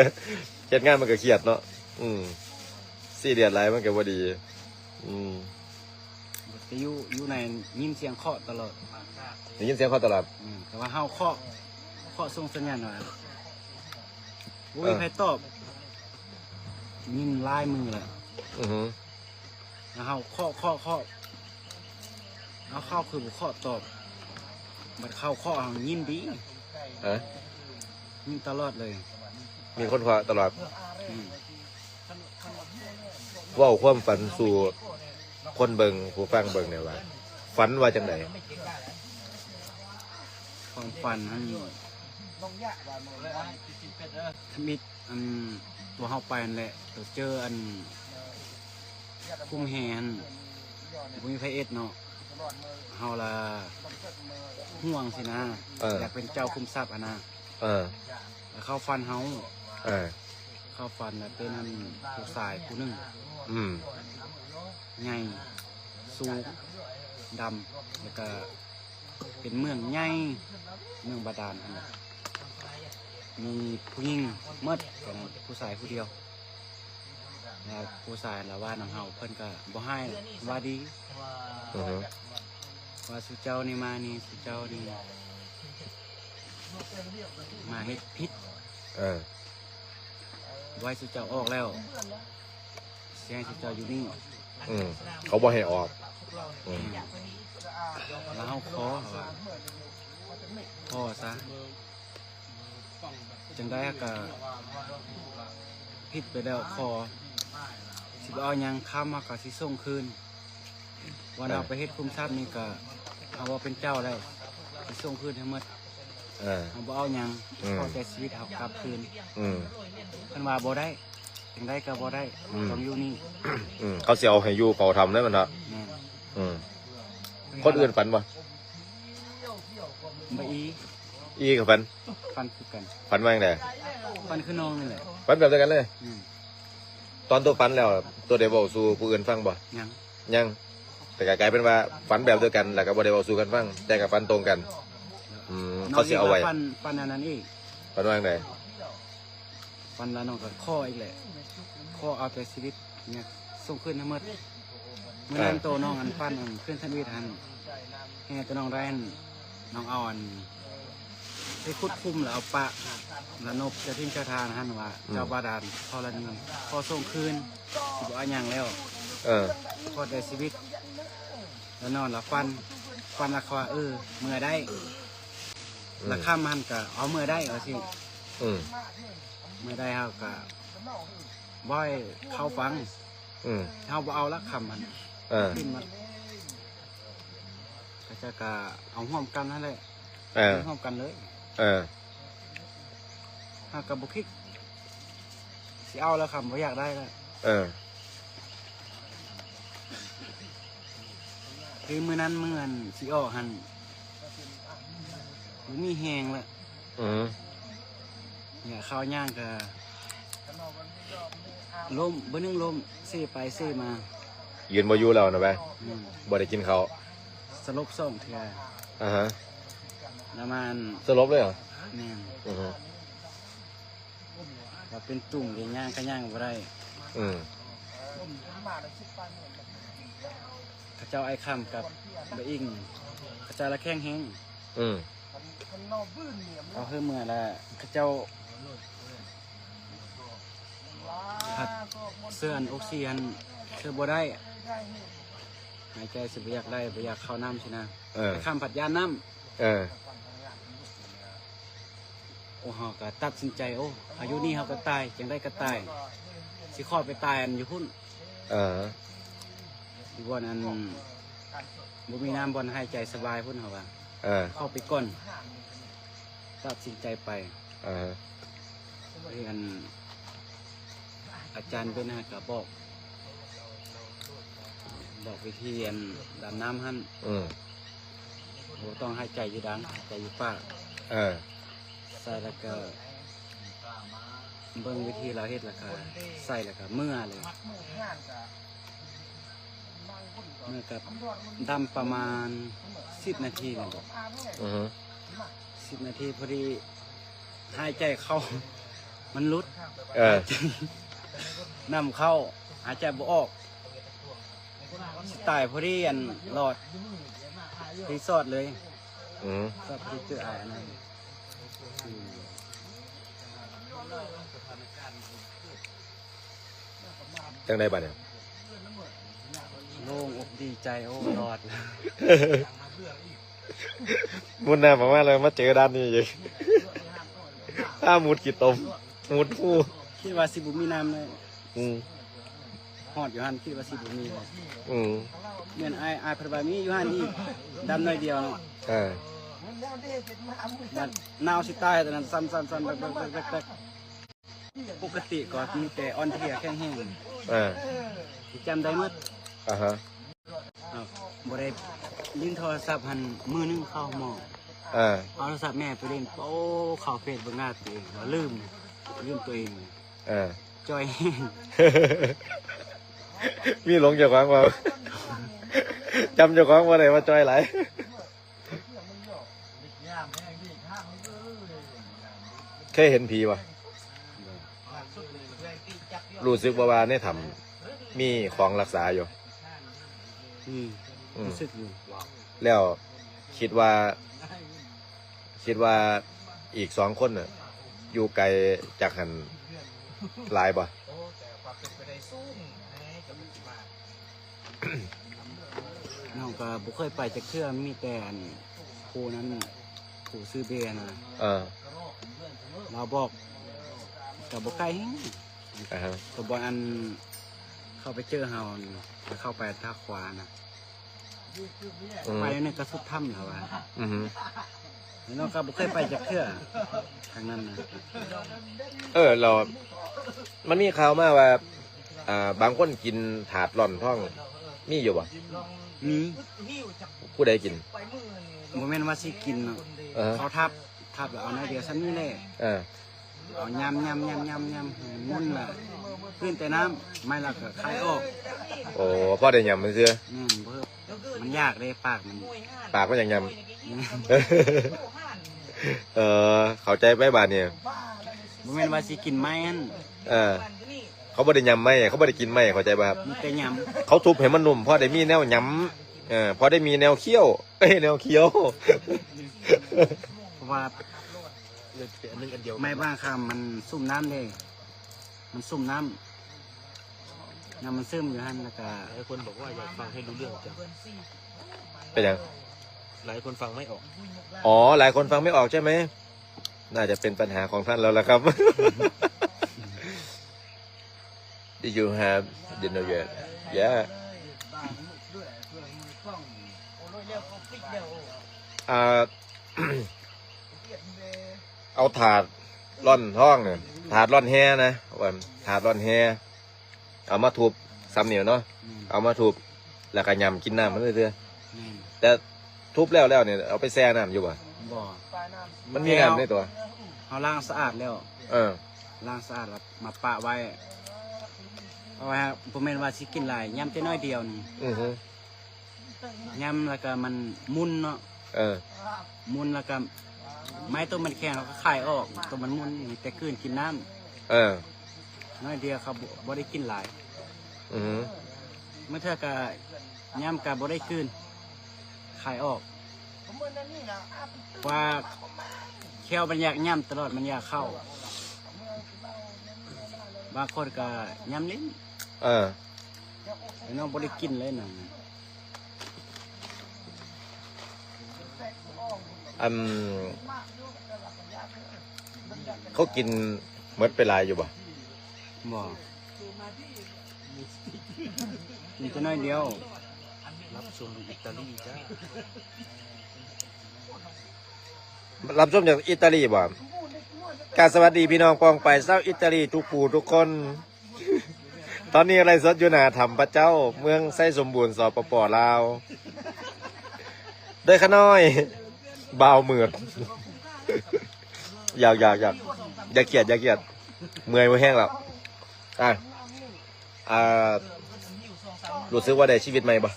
ເຮັດງານມັນກໍຄຽດເນາະ ອືມ ຊີຣຽສຫຼາຍມັນກໍບໍ່ດີ ອືມ ແຕ່ຢູ່ ຢູ່ໃນຍິນສຽງເຄາະຕະຫຼອດ ໄດ້ຍິນສຽງເຄາະຕະຫຼອດ ອືມ ແຕ່ວ່າເຮົາເຄາະ ເຄາະສົ່ງສັນຍານວ່າ ບໍ່ມີໃຜຕອບ ຍິນຫຼາຍມື້ແລ້ວ ອືຮຶ ແລ້ວເຮົາເຄາະ ເຄາະ ເຄາະ ເອົາ ເຂົາຄືບໍ່ເຄາະຕອບ ບັດເຂົາເຄາະເຮົາຍິນດີ ຮະ ຍິນຕະຫຼອດເລີຍ ມີຄົນເຄາະຕະຫຼອດ ອືມ ເວົ້າຄວາມຝັນສູ່ຄົນເບິ່ງ ຜູ້ຟັງເບິ່ງແດ່ວ່າ ຝັນວ່າຈັ່ງໃດ? ຄວາມຝັນຫັ້ນ ທຳອິດ ອັນ ຕົວເຮົາໄປຫັ້ນແຫຼະ ຕົວເຈີອັນ ຄຸ້ມແຮ່ຫັ້ນ ບໍ່ມີໃຜເອັດເນາະ ເຮົາລະຫ່ວງຊີ້ນະ ເອີ ຢາກເປັນເຈົ້າຄຸ້ມຊັບຫັ້ນນະ ເອີ ລະເຂົ້າຝັນເຮົາ ເອີ ເຂົ້າຝັນລະເປັນອັນ ຜູ້ຊາຍຜູ້ໜຶ່ງ ອືມ ໃຫຍ່ ສູງ ດຳ ລະກະ ເປັນເມືອງໃຫຍ່ ເມືອງບາດານຫັ້ນນະ ມີຜູ້ຍິງໝົດ ແຕ່ນັ້ນຜູ້ຊາຍຜູ້ດຽວ ແລ້ວຜູ້ຊາຍລະວ່ານຳເຮົາ ເພິ່ນກະບໍ່ຮ້າຍ ວ່າດີ ອືຮຶ ວ່າສູ່ເຈົ້ານີ້ມານີ້ ສູ່ເຈົ້ານີ້ມາເຮັດຜິດ ເອີ ບໍ່ໃຫ້ສູ່ເຈົ້າອອກແລ້ວ ຊິໃຫ້ເຈົ້າຢູ່ນີ້ ອືມ ເຂົາບໍ່ໃຫ້ອອກ ອືມ ແລ້ວເຮົາຂໍ ຂໍຊະ ຈັ່ງໃດເຮົາກະຜິດໄປແລ້ວ ຂໍ ຊິບໍ່ເອົາຫຍັງ ຄຳເຮົາກະຊິສົ່ງຄືນ ວ່າເຮົາໄປເຮັດຂຸມຊັບນີ້ກໍ ເຮົາບໍ່ເປັນເຈົ້າແລ້ວ ຊິສົ່ງຄືນໃຫ້ໝົດ. ເອີ ເຮົາບໍ່ເອົາຫຍັງ ອືມ ຂໍແຕ່ຊີວິດເຮົາກັບຄືນ. ອືມ ເພິ່ນວ່າບໍ່ໄດ້ ຈັ່ງໃດກໍບໍ່ໄດ້ ອືມ ຕ້ອງຢູ່ນີ້. ອືມ ເຂົາຊິເອົາໃຫ້ຢູ່ເຝົ້າຖ້ຳເລີຍແມ່ນບໍ່? ແມ່ນ. ອືມ ຄົນອື່ນຝັນບໍ່? ບໍ່ອີ ອີກໍຝັນ ຝັນຄືກັນ. ຝັນວ່າຈັ່ງໃດ? ຝັນຄືນ້ອງນີ້ແຫຼະ. ຝັນແບບດຽວກັນເລີຍ? ອືມ ຕອນໂຕຝັນແລ້ວ ໂຕໄດ້ເວົ້າສູ່ຜູ້ອື່ນຟັງບໍ່? ຍັງ ຍັງ ແຕ່ກໍກາຍເປັນວ່າຝັນແບບດຽວກັນ ແລ້ວກໍບໍ່ໄດ້ເວົ້າສູ່ກັນຟັງ ແຕ່ກໍຝັນຕົງກັນ. ອືມ ເຂົາຊິເອົາໄວ້. ຝັນ ຝັນອັນນັ້ນອີກ. ຝັນວ່າຈັ່ງໃດ? ຝັນວ່ານ້ອງກໍຂໍອີກແຫຼະ ຂໍເອົາແຕ່ຊີວິດ ຢາກສົ່ງຄືນໃຫ້ໝົດ. ມື້ນັ້ນ ອ່າ ໂຕນ້ອງອັນຝັນອັນຄືນທຳອິດຫັ້ນ ແຮ່ໂຕນ້ອງໄດ້ຫັ້ນ ນ້ອງເອົາອັນ ໄປຂຸດຂຸມແລ້ວເອົາປະ ແລ້ວນົບເຈົ້າຖິ່ນເຈົ້າທານຫັ້ນວ່າ ອືມ ເຈົ້າບາດານທໍລະນີ ຂໍສົ່ງຄືນ ຊິບໍ່ເອົາຫຍັງແລ້ວ. ເອີ ຂໍແຕ່ຊີວິດ. ແລ້ວນອນແລ້ວຝັນ ຝັນແລ້ວເຂົາວ່າ ເອີ ເມືອໄດ້. ອືມ ແລ້ວຄ່ຳຫັ້ນກໍເອົາເມືອໄດ້ວ່າຊີ້. ອືມ ເມືອໄດ້ເຮົາກໍບໍ່ໃຫ້ເຂົາຟັງ. ອືມ ເຮົາບໍ່ເອົາລະຄ່ຳຫັ້ນ. ເອີ ຂຶ້ນມາ ເຂົາເຈົ້າກໍເອົາຮ່ວມກັນຫັ້ນແຫຼະ. ເອີ ເອົາຮ່ວມກັນເລີຍ. ເອີ ເຮົາກໍບໍ່ຄິດຊິເອົາລະຄ່ຳ ບໍ່ຢາກໄດ້ລະ. ເອີ ຄືມື້ນັ້ນ ມື້ອັນຊິອອກຫັ້ນ ບໍ່ມີແຮງລະ. ອືມ ເອີ ຂ້າວຍ່າງກະລົ້ມ ບຶດໜຶ່ງລົ້ມ ເຊໄປເຊມາ ຢືນບໍ່ຢູ່ແລ້ວນະແບ. ອືມ ບໍ່ໄດ້ກິນເຂົ້າ ສະຫຼົບສອງເທື່ອ. ອາຮະ ປະມານ ສະຫຼົບເລີຍເຫາ? ແມ່ນ. ອືຮຶ ວ່າເປັນຕຸ່ມເດ ຍ່າງກະຍ່າງບໍ່ໄດ້. ອືມ ເຂົາເຈົ້າອ້າຍຄຳກັບບະອິງ ເຂົາເຈົ້າລະແຂງແຮງ. ອືມ ເອົາເຮືອເມືອລະ ເຂົາເຈົ້າພັດເຊື້ອອັນອົກຊີຫັ້ນ ເຊື້ອບໍ່ໄດ້ ຫາຍໃຈຊິບໍ່ຢາກໄດ້ ບໍ່ຢາກເຂົ້ານ້ຳຊີ້ນະ. ເອີ ອ້າຍຄຳພັດຢ້ານນ້ຳ. ເອີ ໂອ້ ເຮົາກໍຕັດສິນໃຈ ໂອ້ ເຮົາຢູ່ນີ້ເຮົາກໍຕາຍ ຈັ່ງໃດກໍຕາຍ ຊິຂໍໄປຕາຍອັນຢູ່ພຸ້ນ. ເອີ ຢູ່ບ່ອນອັນບໍ່ມີນ້ຳ ບ່ອນຫາຍໃຈສະບາຍພຸ້ນ ເຮົາວ່າ. ເອີ ຂໍໄປກ່ອນ ຕັດສິນໃຈໄປ. ເອີ ເອີ ອັນ ອາຈານເປັນຫັ້ນກໍບອກ ບອກວິທີອັນດຳນ້ຳຫັ້ນ. ອືມ ບໍ່ຕ້ອງຫາຍໃຈຢູ່ດັງ ຫາຍໃຈຢູ່ປາກ. ເອີ ໃສ່ແລ້ວກໍເບິ່ງວິທີລາວເຮັດ ແລ້ວກໍໃສ່ ແລ້ວກໍເມືອເລີຍ. ເມືອກັບດຳປະມານສິບນາທີແມ່ນບໍ່? ອືຮຶ ສິບນາທີພໍດີ ຫາຍໃຈເຂົ້າມັນຫຼຸດ. ເອີ ນ້ຳເຂົ້າ ຫາຍໃຈບໍ່ອອກ ຊິຕາຍພໍດີ ອັນຫຼອດ ພໍດີຊອດເລີຍ. ອືມ ຊອດ ພໍດີເຈີອ້າຍອັນນັ້ນ. ອືມ ຈັ່ງໃດບາດນີ້? ໂລ່ງອົກດີໃຈ ໂອ້ ລອດ. ໝຸດໜ້າມາແລ້ວ ມາເຈີດ່ານນີ້ອີກ ພາໝຸດຂີ້ຕົມ ໝຸດຮູ. ຄິດວ່າຊິບໍ່ມີນ້ຳເລີຍ. ອືມ ຮອດຢູ່ຫັ້ນ ຄິດວ່າຊິບໍ່ມີເລີຍ. ອືມ ແມ່ນ ອ້າຍ ອ້າຍເພິ່ນວ່າມີຢູ່ຫັ້ນອີກ ດຳໜ້ອຍດຽວເນາະ. ເອີ ໜາວຊິຕາຍຕອນນັ້ນ ສັ່ນໆໆ ແບກໆໆ ປົກກະຕິກໍມີແຕ່ອ່ອນເພຍແຂງແຮງ. ເອີ ຊິຈຳໄດ້ໝົດ. ອາຮະ ເອົາ ບໍ່ໄດ້ຫຼິ້ນໂທລະສັບຫັ້ນ ມື້ໜຶ່ງເຂົ້າໂຮງໝໍ. ເອີ ເອົາໂທລະສັບແມ່ໄປຫຼິ້ນ ໂອ້ ເຂົ້າເຟສເບິ່ງໜ້າຕົວເອງ ວ່າລືມ ລືມຕົວເອງ. ເອີ ຈ່ອຍແຮງ. ມີຫຼົງເຈົ້າຂອງວ່າ ຈຳເຈົ້າຂອງບໍ່ໄດ້ວ່າຈ່ອຍຫຼາຍ. ເຄີຍເຫັນຜີບໍ່? ຮູ້ສຶກບໍ່ວ່າໃນຖ້ຳມີຂອງລັກສາຢູ່? ອືມ ອືມ ຮູ້ສຶກຢູ່. ແລ້ວຄິດວ່າ ຄິດວ່າອີກສອງຄົນນະ ຢູ່ໄກຈາກຫັ້ນຫຼາຍບໍ່? ນ້ອງກໍບໍ່ເຄີຍໄປຈັກເທື່ອ ມີແຕ່ອັນ ຜູ້ນັ້ນ ຜູ້ຊື່ເບນະ. ເອີ ລາວບອກ ກໍບໍ່ໄກແຮງ. ອາຮະ ກໍບ່ອນອັນເຂົາໄປເຈີເຮົາ ແລ້ວເຂົ້າໄປທາງຂວານະ. ອືມ ໄປແນວນີ້ກໍສຸດຖ້ຳແລ້ວວ່າ ອືຮຶ ແລ້ວນ້ອງກໍບໍ່ເຄີຍໄປຈັກເທື່ອທາງນັ້ນນະ. ເອີ ແລ້ວມັນມີຂ່າວມາວ່າ ອ່າ ບາງຄົນກິນຖາດລ່ອນທ້ອງ ມີຢູ່ບໍ່? ມີ. ຜູ້ໃດກິນ? ບໍ່ແມ່ນວ່າຊິກິນເນາະ ເອີ ເຂົາທັບ ທັບແລ້ວເອົາໜ້ອຍດຽວສ່ຳນີ້ແຫຼະ ເອີ ເອົາຫຍ້ຳໆໆໆໆ ໝຸ່ນລະ ຄືນແຕ່ນ້ຳ ໄມ້ລະກໍຄາຍອອກ. ໂອ້ ພໍໄດ້ຫຍ້ຳຊື່ໆ. ແມ່ນ ເພິ່ນ ມັນຢາກເດ້ ປາກມັນ ປາກມັນຢາກຫຍ້ຳ. ເອີ ເຂົ້າໃຈໄປບາດນີ້. ບໍ່ແມ່ນວ່າຊິກິນໄມ້ຫັ້ນ ເອີ ເຂົາບໍ່ໄດ້ຫຍ້ຳໄມ້ ເຂົາບໍ່ໄດ້ກິນໄມ້ ເຂົ້າໃຈບໍ່? ມີແຕ່ຫຍ້ຳ ເຂົາທຸບໃຫ້ມັນນຸ້ມ ພໍໄດ້ມີແນວຫຍ້ຳ ເອີ ພໍໄດ້ມີແນວຄ້ຽວ ເອີ ແນວຄ້ຽວ ເພາະວ່າ ອັນໜຶ່ງອັນດຽວ ໄມ້ບາງຄຳມັນຊຸ່ມນ້ຳເດ້ ມັນຊຸ່ມນ້ຳ ນ້ຳມັນຊຶມຢູ່ຫັ້ນ ແລ້ວກະ ຫຼາຍຄົນບອກວ່າຢາກຟັງໃຫ້ຮູ້ເລື່ອງຈັງ ເປັນຫຍັງ? ຫຼາຍຄົນຟັງໄມ່ອອກ. ອໍ ຫຼາຍຄົນຟັງໄມ່ອອກໃຊ່ໄໝ? ໜ້າຈະເປັນປັນຫາຂອງທ່ານແລ້ວລະຄັບ. Did you have dinner yet? Yeah. ອ່າ ເອົາຖາດລ່ອນທ້ອງນີ້ ຖາດລ່ອນແຮ່ນະ ເອີ້ນຖາດລ່ອນແຮ່ ເອົາມາທຸບ ສາມນິ້ວເນາະ ແມ່ນ ເອົາມາທຸບ ແລ້ວກໍຫຍ້ຳກິນນ້ຳມັນເທື່ອ. ແມ່ນ ແຕ່ທຸບແລ້ວໆນີ້ ເອົາໄປແຊ່ນ້ຳຢູ່ບໍ່? ບໍ່ ມັນມີນ້ຳໃນຕົວ ເຮົາລ້າງສະອາດແລ້ວ ເອີ ລ້າງສະອາດແລ້ວມາປະໄວ້ ເອົາໄວ້ ບໍ່ແມ່ນວ່າຊິກິນຫຼາຍ ຫຍ້ຳແຕ່ໜ້ອຍດຽວໜຶ່ງ. ອືຮຶ ຫຍ້ຳແລ້ວກໍມັນໝຸ່ນເນາະ ເອີ ໝຸ່ນແລ້ວກໍໄມ້ຕົວມັນແຂງ ເຮົາກໍຄາຍອອກ ຕົວມັນໝຸ່ນ ມີແຕ່ກືນກິນນ້ຳ ເອີ ໜ້ອຍດຽວ ເຂົາບໍ່ ບໍ່ໄດ້ກິນຫຼາຍ. ອືຮຶ ບາງເທື່ອກໍຫຍ້ຳກໍບໍ່ໄດ້ກືນ ຄາຍອອກ ວ່າແຂ້ວມັນຢາກຫຍ້ຳຕະຫຼອດ ມັນຢາກເຂົ້າ ບາງຄົນກໍຫຍ້ຳຫຼິ້ນ ເອີ ແຕ່ນ້ອງບໍ່ໄດ້ກິນເລີຍນະ. ອັນ ເຂົາກິນໝົດໄປຫຼາຍຢູ່ບໍ່? ບໍ່ ກິນແຕ່ໜ້ອຍດຽວ. ຮັບຊົມຢູ່ອິຕາລີຈ້າ ຮັບຊົມຈາກອິຕາລີບໍ່? ກາບສະຫວັດດີພີ່ນ້ອງປ້ອງປາຍຊາວອິຕາລີທຸກຜູ້ທຸກຄົນ. ຕອນນີ້ໄລຟ໌ສົດຢູ່ໜ້າຖ້ຳພະເຈົ້າ ເມືອງໄຊສົມບູນ ສປປ ລາວ ໂດຍຂ້ານ້ອຍ ບ່າວມືດ. ຢາກ ຢາກ ຢາກ ຢ່າຄຽດ ຢ່າຄຽດ ເມື່ອຍ ເມື່ອຍແຮງແລ້ວ. ອ່າ ອ່າ ຮູ້ສຶກວ່າໄດ້ຊີວິດໃໝ່ບໍ່?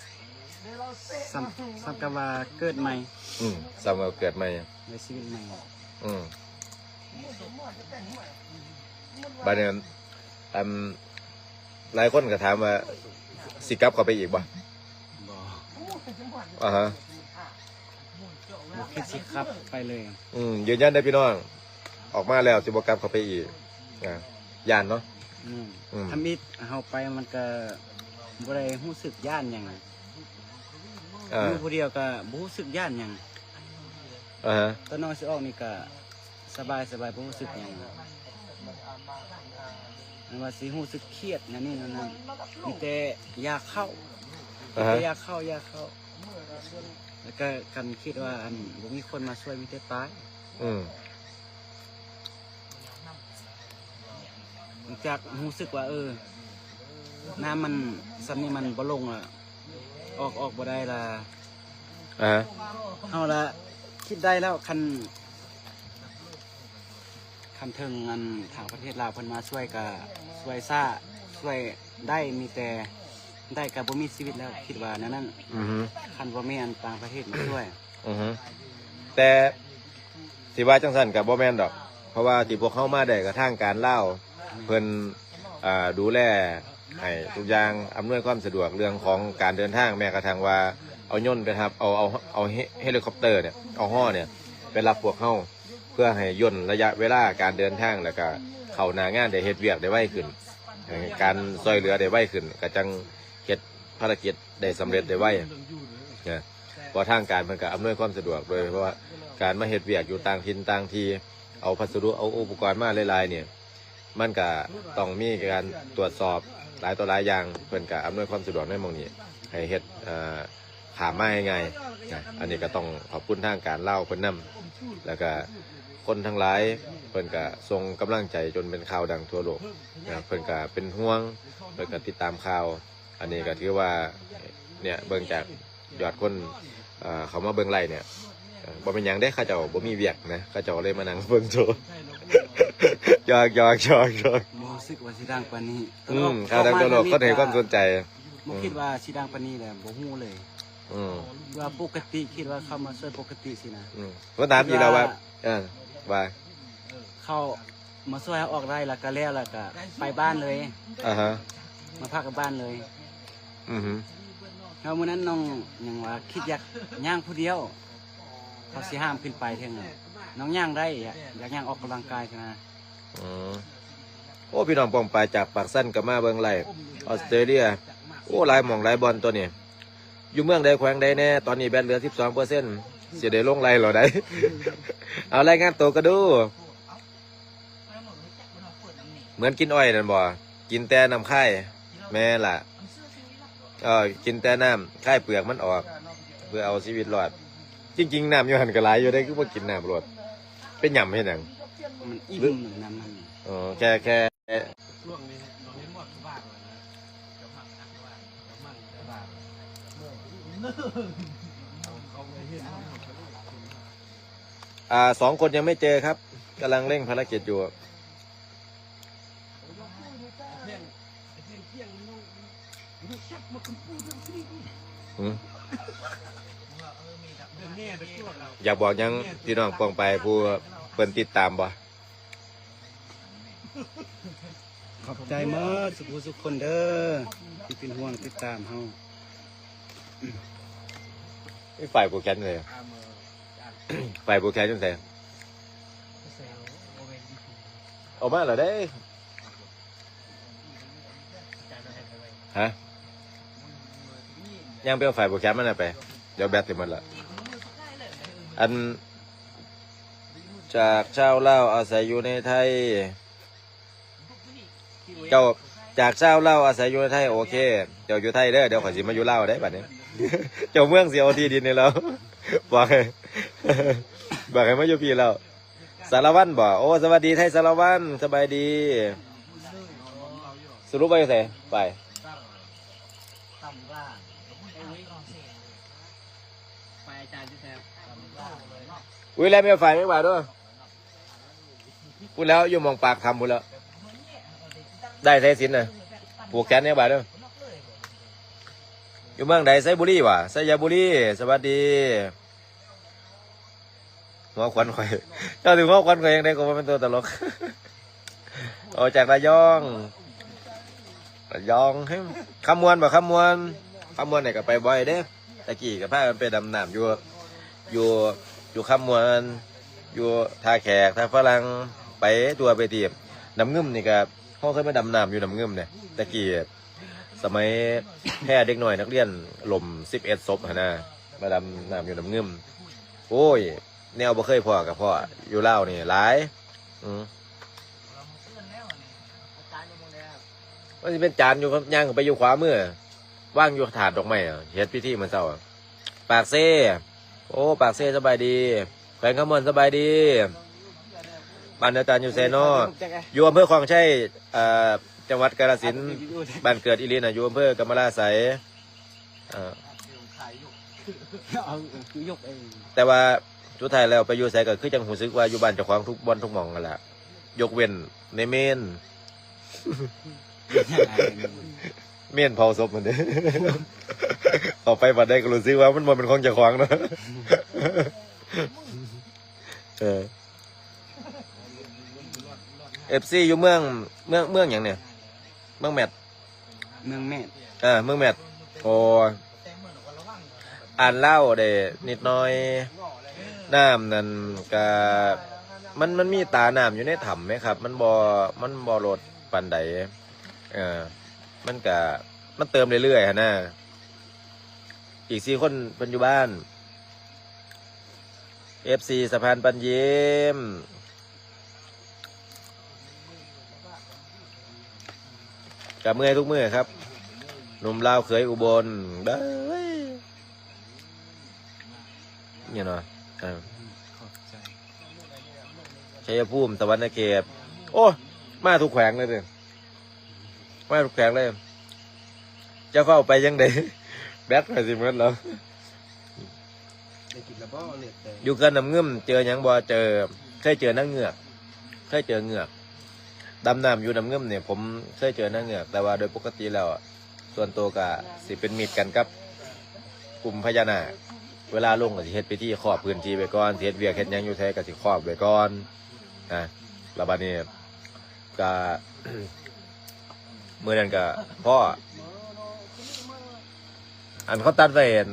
ສ່ຳ ສ່ຳກັບວ່າເກີດໃໝ່. ອືມ ສ່ຳກັບເກີດໃໝ່ ໄດ້ຊີວິດໃໝ່. ອືມ ບາດນີ້ ອັນ ຫຼາຍຄົນກໍຖາມວ່າ ຊິກັບເຂົ້າໄປອີກບໍ່? ບໍ່ ອ່າຮະ ບໍ່ຄິດຊິກັບໄປເລີຍ. ອືມ ຢືນຢັນເດີພີ່ນ້ອງ ອອກມາແລ້ວຊິບໍ່ກັບເຂົ້າໄປອີກ. ອ່າ ຢ້ານເນາະ. ອືມ ອືມ ທຳອິດເຮົາໄປມັນກໍບໍ່ໄດ້ຮູ້ສຶກຢ້ານຫຍັງ. ເອີ ຢູ່ຜູ້ດຽວກໍບໍ່ຮູ້ສຶກຢ້ານຫຍັງ. ອ່າຮະ ຕອນນ້ອງຊິອອກນີ້ກໍສະບາຍໆ ບໍ່ຮູ້ສຶກຫຍັງ. ແມ່ນວ່າຊິຮູ້ສຶກຄຽດແນວນີ້ແນວນັ້ນ ມີແຕ່ຢາກເຂົ້າ ອ່າຮະ ມີແຕ່ຢາກເຂົ້າ ຢາກເຂົ້າ. ແລ້ວກໍຄັນຄິດວ່າ ອັນ ບໍ່ມີຄົນມາຊ່ວຍ ມີແຕ່ຕາຍ. ອືມ ຈາກຮູ້ສຶກວ່າ ເອີ ນ້ຳມັນສ່ຳນີ້ມັນບໍ່ລົງລະ ອອກ ອອກບໍ່ໄດ້ລະ. ອ່າ ເຮົາລະຄິດໄດ້ແລ້ວ ຄັນ ຄັນເຖິງ ອັນ ທາງປະເທດລາວເພິ່ນມາຊ່ວຍກະຊ່ວຍຊ້າ ຊ່ວຍໄດ້ ມີແຕ່ໄດ້ກະບໍ່ມີຊີວິດແລ້ວ ຄິດວ່າແນວນັ້ນ. ອືຮຶ ຄັນບໍ່ມີ ອັນ ຕ່າງປະເທດມາຊ່ວຍ. ອືຮຶ ແຕ່ຊິວ່າຈັ່ງຊັ້ນກະບໍ່ແມ່ນດອກ ເພາະວ່າທີ່ພວກເຮົາມາໄດ້ກະທາງການລາວ ແມ່ນ ເພິ່ນ ອ່າ ດູແລໃຫ້ທຸກຢ່າງ ອຳນວຍຄວາມສະດວກເລື່ອງຂອງການເດີນທາງ ແມ້ກະທັ່ງວ່າເອົາຍົນໄປຮັບ ເອົາ ເອົາ ເອົາເຮ ເຮລິຄອບເຕີເນຍ ເອົາຫໍ່ເນຍໄປຮັບພວກເຮົາ ເພື່ອໃຫ້ຢ່ນໄລຍະເວລາການເດີນທາງ ແລ້ວກະເຂົ້າໜ້າງານໄດ້ເຮັດວຽກໄດ້ໄວຂຶ້ນ ໃຫ້ການຊ່ວຍເຫຼືອໄດ້ໄວຂຶ້ນ ກະຈັ່ງເຮັດພາລະກິດໄດ້ສຳເລັດໄດ້ໄວນະ. ເພາະທາງການເພິ່ນກະອຳນວຍຄວາມສະດວກ ໂດຍເພາະວ່າການມາເຮັດວຽກຢູ່ຕ່າງຖິ່ນຕ່າງທີ່ ເອົາພັດສະດຸ ເອົາອຸປະກອນມາຫຼາຍໆນີ້ ມັນກະຕ້ອງມີການຕວດສອບຫຼາຍຕໍ່ຫຼາຍຢ່າງ ເພິ່ນກະອຳນວຍຄວາມສະດວກໃນໝ່ອງນີ້ ໃຫ້ເຮັດ ເອີ ເ ຂ້າມມາງ່າຍໆນະ. ອັນນີ້ກໍຕ້ອງຂອບຄຸນທາງການລາວເພິ່ນນຳ ແລ້ວກໍຄົນທັງຫຼາຍເພິ່ນກໍສົ່ງກຳລັງໃຈຈົນເປັນຂ່າວດັງທົ່ວໂລກນະ. ເພິ່ນກໍເປັນຫ່ວງ ເພິ່ນກໍຕິດຕາມຂ່າວ. ອັນນີ້ກໍຖືວ່າ ເນ່ຍ ເບິ່ງຈາກຍອດຄົນ ເອີ ເຂົ້າມາເບິ່ງໄລຟ໌ເນ່ຍ ເອີ ບໍ່ແມ່ນຫຍັງເດ້ ເຂົາເຈົ້າບໍ່ມີວຽກນະ ເຂົາເຈົ້າເລີຍມານັ່ງເບິ່ງໂຊ. ຫຍອກໆໆໆ ບໍ່ຮູ້ສຶກວ່າຊິດັງປານນີ້. ອືມ ຂ່າວດັງທົ່ວໂລກ ຄົນໃຫ້ຄວາມສົນໃຈ. ບໍ່ຄິດວ່າຊິດັງປານນີ້ແຫຼະ ບໍ່ຮູ້ເລີຍ. ອືມ ວ່າປົກກະຕິ ຄິດວ່າເຂົາມາຊ່ວຍປົກກະຕິຊີ້ນະ. ອືມ ເພິ່ນຖາມອີກແລ້ວວ່າ ເອີ ວ່າ ເຂົາມາຊ່ວຍເຮົາອອກໄລຟ໌ ແລ້ວກໍແລ້ວ ແລ້ວກໍໄປບ້ານເລີຍ. ອາຮະ ມາພັກກັບບ້ານເລີຍ. ອືຮຶ ແລ້ວມື້ນັ້ນນ້ອງຫຍັງວ່າ ຄິດຢາກຍ່າງຜູ້ດຽວ ເຂົາຊິຫ້າມຂຶ້ນໄປເທິງນັ້ນ. ນ້ອງຍ່າງໄດ້ ຢາກ ຢາກຍ່າງອອກກຳລັງກາຍຊີ້ນະ. ອືມ ໂອ້ ພີ່ນ້ອງປ້ອງປາຍຈາກປາກຊັນກໍມາເບິ່ງໄລຟ໌ ອອສເຕຣເລຍ. ໂອ້ ຫຼາຍໝ່ອງຫຼາຍບ່ອນຕົວນີ້. ຢູ່ເມືອງໃດແຂວງໃດແດ່? ຕອນນີ້ແບັດເຫຼືອສິບສອງເປີເຊັນ ຊິໄດ້ລົງໄລຟ໌ແລ້ວໃດ໋. ເອົາ ລາຍງານໂຕກໍດູ. ເໝືອນກິນອ້ອຍນັ້ນບໍ່? ກິນແຕ່ນ້ຳຄາຍ. ແມ່ນລະ ເອີ ກິນແຕ່ນ້ຳ ຄາຍເປືອກມັນອອກ ເພື່ອເອົາຊີວິດລອດ. ຈິງໆ ນ້ຳຢູ່ຫັ້ນກໍຫຼາຍຢູ່ເດ້ ຄືບໍ່ກິນນ້ຳໂລດ? ໄປຫຍ້ຳເຮັດຫຍັງ? ມັນອີ່ມ ນ້ຳມັນ. ອໍ ແຄ່ ແຄ່ ອ່າ ສອງຄົນຍັງໄມ່ເຈີຄັບ ກຳລັງເລັ່ງພາລະກິດຢູ່. ຫືມ ຢາກບອກຫຍັງພີ່ນ້ອງປ້ອງປາຍ ຜູ້ເພິ່ນຕິດຕາມບໍ່? ຂອບໃຈໝົດສຸຜູ້ສຸຄົນເດີ ທີ່ເປັນຫ່ວງຕິດຕາມເຮົາ. ໄອ້ ຝ້າຍຜູກແຂນຢູ່ໃສ? ຝ້າຍຜູກແຂນຢູ່ໃສ? ອອກມາແລ້ວເດ້. ຮະ? ຍ່າງໄປເອົາຝ້າຍຜູກແຂນມາແດ່ໄປ. ດຽວແບັດຊິໝົດລະ. ອັນ ຈາກຊາວລາວອາໄສຢູ່ໃນໄທ. ເຈົ້າ ຈາກຊາວລາວອາໄສຢູ່ໃນໄທ. ໂອເຄ ເຈົ້າຢູ່ໄທເດີ ດຽວຂ້ອຍຊິມາຢູ່ລາວເດ້ບັດນີ້. ເຈົ້າເມືອງຊິເອົາທີ່ດິນໃຫ້ລາວ. ບອກໃຫ້ ບອກໃຫ້ມາຢູ່ພີ້ລາວ. ສາລະວັນບໍ? ໂອ້ ສະຫວັດດີໄທສາລະວັນ ສະບາຍດີ. ສະຫຼຸບວ່າຢູ່ໃສ? ໄປ ໄປ ອາຈານຢູ່ໃສ? ອຸ້ຍ ແລ່ນໄປຝ້າຍແມງບາດເດີ. ພຸ້ນແລ້ວ ຢູ່ໝ່ອງປາກຖ້ຳພຸ້ນແລ້ວ. ໄດ້ສາຍສິນນະ ຜູກແຂນແມງບາດເດີ. ຢູ່ເມືອງໃດ? ໄຊບູລີຫວາ? ໄຊຍະບູລີ ສະຫວັດດີ. ຫົວຂວັນຂ້ອຍ ເຈົ້າຖືກຫົວຂວັນຂ້ອຍຈັ່ງໃດ ກໍບໍ່ແມ່ນຕົວຕະຫຼົກ. ເອົາ ຈາກລະຍອງ ລະຍອງ ຄຳມ່ວນບໍ? ຄຳມ່ວນ ຄຳມ່ວນນີ້ກໍໄປບ່ອຍເດ້. ຕະກີ້ກໍພາກັນໄປດຳນ້ຳຢູ່ ຢູ່ ຢູ່ຄຳມ່ວນ ຢູ່ທ່າແຂກ ທ່າຝຣັ່ງ ໄປທົ່ວໄປທີບ. ນ້ຳງື່ມນີ້ກໍ ເຮົາເຄີຍມາດຳນ້ຳຢູ່ນ້ຳງື່ມເດ້ ຕະກີ້ ສະໄໝແພເດັກນ້ອຍນັກຮຽນລົ້ມສິບເອັດສົບຫັ້ນນະ ມາດຳນ້ຳຢູ່ນ້ຳງື່ມ. ໂອ້ຍ ແນວບໍ່ເຄີຍພໍ້ກໍພໍ້ ຢູ່ລາວນີ້ຫຼາຍ. ອືມ ມັນຊິເປັນຈານຢູ່ ຍ່າງໄປຢູ່ຂວາມື ວາງຢູ່ຖາດດອກໄມ້ ເຮັດພິທີມື້ເຊົ້າ. ປາກເຊ ໂອ້ ປາກເຊສະບາຍດີ. ແຂວງຄຳມ່ວນສະບາຍດີ. ບ້ານອາຈານຢູ່ໃສນໍ? ຢູ່ອຳເພີຄອງໄຊ ເອີ ຈັງຫວັດກາລະສິນ. ບ້ານເກີດອີ່ຫຼີນະ ຢູ່ອຳເພີກຳມະລາໄສ. ເອີ ແຕ່ວ່າສຸດທ້າຍແລ້ວໄປຢູ່ໃສກໍຄືຈັ່ງຮູ້ສຶກວ່າຢູ່ບ້ານເຈົ້າຂອງທຸກບ່ອນທຸກໝ່ອງຫັ້ນລະ ຍົກເວັ້ນໃນເມນ. ເມນເຜົາສົບຫັ້ນເດ້ ເຂົ້າໄປວັດໃດກໍຮູ້ສຶກວ່າມັນບໍ່ແມ່ນຂອງເຈົ້າຂອງເນາະ. ເອີ ເອັຟຊີຢູ່ເມືອງ ເມືອງ ເມືອງຫຍັງນີ້? ເມືອງແມັດ ເມືອງແມັດ ເອີ ເມືອງແມັດ. ໂອ້ ອ່ານລາວໄດ້ນິດໜ້ອຍ. ນ້ຳນັ້ນກະ ມັນ ມັນມີຕານ້ຳຢູ່ໃນຖ້ຳແໝ່ຄັບ ມັນບໍ່ ມັນບໍ່ລົດປານໃດ. ເອີ ມັນກະ ມັນເຕີມເລື້ອຍໆຫັ້ນນະ. ອີກສີ່ຄົນເພິ່ນຢູ່ບ້ານ. ເອັຟຊີສະພານປັນຍິ້ມ ກະເມື່ອຍທຸກມື້ຄັບ ໜຸ່ມລາວເຂີຍອຸບົນເດີ. ນີ້ເນາະ ເອີ ຂອບໃຈ ໄຊຍະພູມ ສະຫວັນນະເຂດ ໂອ້ ມາທຸກແຂວງເລີຍເດ້ ມາທຸກແຂວງເລີຍ ຈະເຝົ້າໄປຈັ່ງໃດ ແບັດຂ້ອຍຊິໝົດແລ້ວ. ໄດ້ກິນແລ້ວບໍ່ ເລືອກແຕ່ ຢູ່ເຂື່ອນນ້ຳງື່ມ ເຈີຫຍັງບໍ່? ເຈີ ເຄີຍເຈີນາງເງືອກ ເຄີຍເຈີເງືອກ ດຳນ້ຳຢູ່ນ້ຳງື່ມນີ້ ຜົມເຄີຍເຈີນາງເງືອກ ແຕ່ວ່າໂດຍປົກກະຕິແລ້ວ ສ່ວນໂຕກະຊິເປັນມິດກັນກັບກຸ່ມພະຍານາກ ເວລາລົງກະຊິເຮັດພິທີຄອບພື້ນທີ່ໄວ້ກ່ອນ ຊິເຮັດວຽກເຮັດຫຍັງຢູ່ໃສກະຊິຄອບໄວ້ກ່ອນນະ ແລ້ວບາດນີ້ກະ ມື້ນັ້ນກະພໍ້ ອັນເຂົາຕັດໄວ້ ອັນ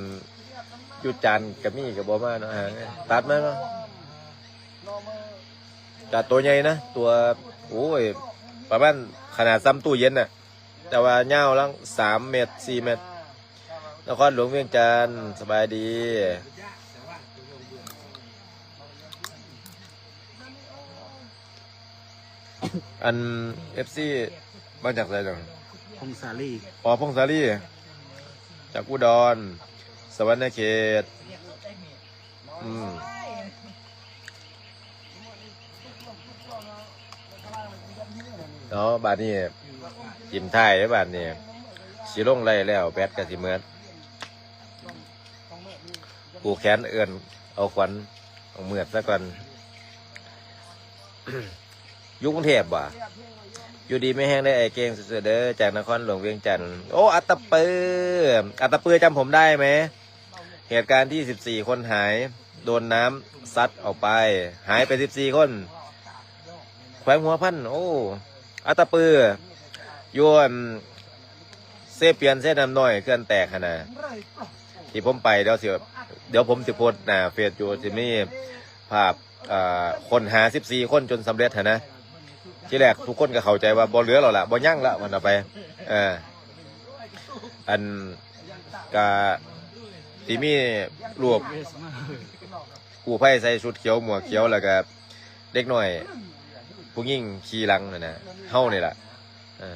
ຢູ່ຈານກະມີກະບໍ່ມາເນາະ ຕັດມາເນາະ ກະໂຕໃຫຍ່ນະ ຕົວ ໂອ້ຍ ປະມານຂະໜາດສ່ຳຕູ້ເຢັນນະ ແຕ່ວ່າຍາວລະສາມແມັດ ສີ່ແມັດ. ນະຄອນຫຼວງວຽງຈັນ ສະບາຍດີ. ອັນ ເອັຟຊີ ມາຈາກໃສເນາະ? ພົງສາລີ. ອໍ ພົງສາລີ ຈາກອຸດອນ ສະຫວັນນະເຂດ. ອືມ ເນາະ ບາດນີ້ ຈິ້ມທ້າຍເດ້ ບາດນີ້ ຊິລົງໄລແລ້ວ ແບັດກະຊິໝົດ. ຜູກແຂນເອີ້ນເອົາຂວັນ ເອົາເມືອດຊະກ່ອນ. ຢູ່ກຸງເທບບໍ່? ຢູ່ດີມີແຮງເດີ ອ້າຍເກັ່ງ ສູ້ໆເດີ ຈາກນະຄອນຫຼວງວຽງຈັນ. ໂອ້ ອັດຕະປື ອັດຕະປື ຈຳຜົມໄດ້ໄໝ? ເຫດການທີສິບສີ່ ຄົນຫາຍ ໂດນນ້ຳຊັດອອກໄປ ຫາຍໄປສິບສີ່ຄົນ ແຂວງຫົວພັນ. ໂອ້ ອັດຕະປື ຢູ່ ອັນ ເຊປຽນ ເຊນ້ຳນ້ອຍ ເຂື່ອນແຕກຫັ້ນນະ ທີ່ຜົມໄປ ດຽວຊິ ດຽວຜົມຊິໂພສໜ້າເຟສຢູ່ ຊິມີພາບ ເອີ ຄົ້ນຫາສິບສີ່ຄົນຈົນສຳເລັດຫັ້ນນະ. ທີແລກທຸກຄົນກໍເຂົ້າໃຈວ່າບໍ່ເຫຼືອແລ້ວລະ ບໍ່ຍັງລະ ວ່າຊັ້ນໄປ. ເອີ ອັນ ກະຊິມີຮູບກູ້ໄພໃສ່ຊຸດຂຽວໝວກຂຽວ ແລ້ວກະເດັກນ້ອຍຜູ້ຍິງຂີ່ຫຼັງຫັ້ນນະ ເຮົານີ້ລະ. ເອີ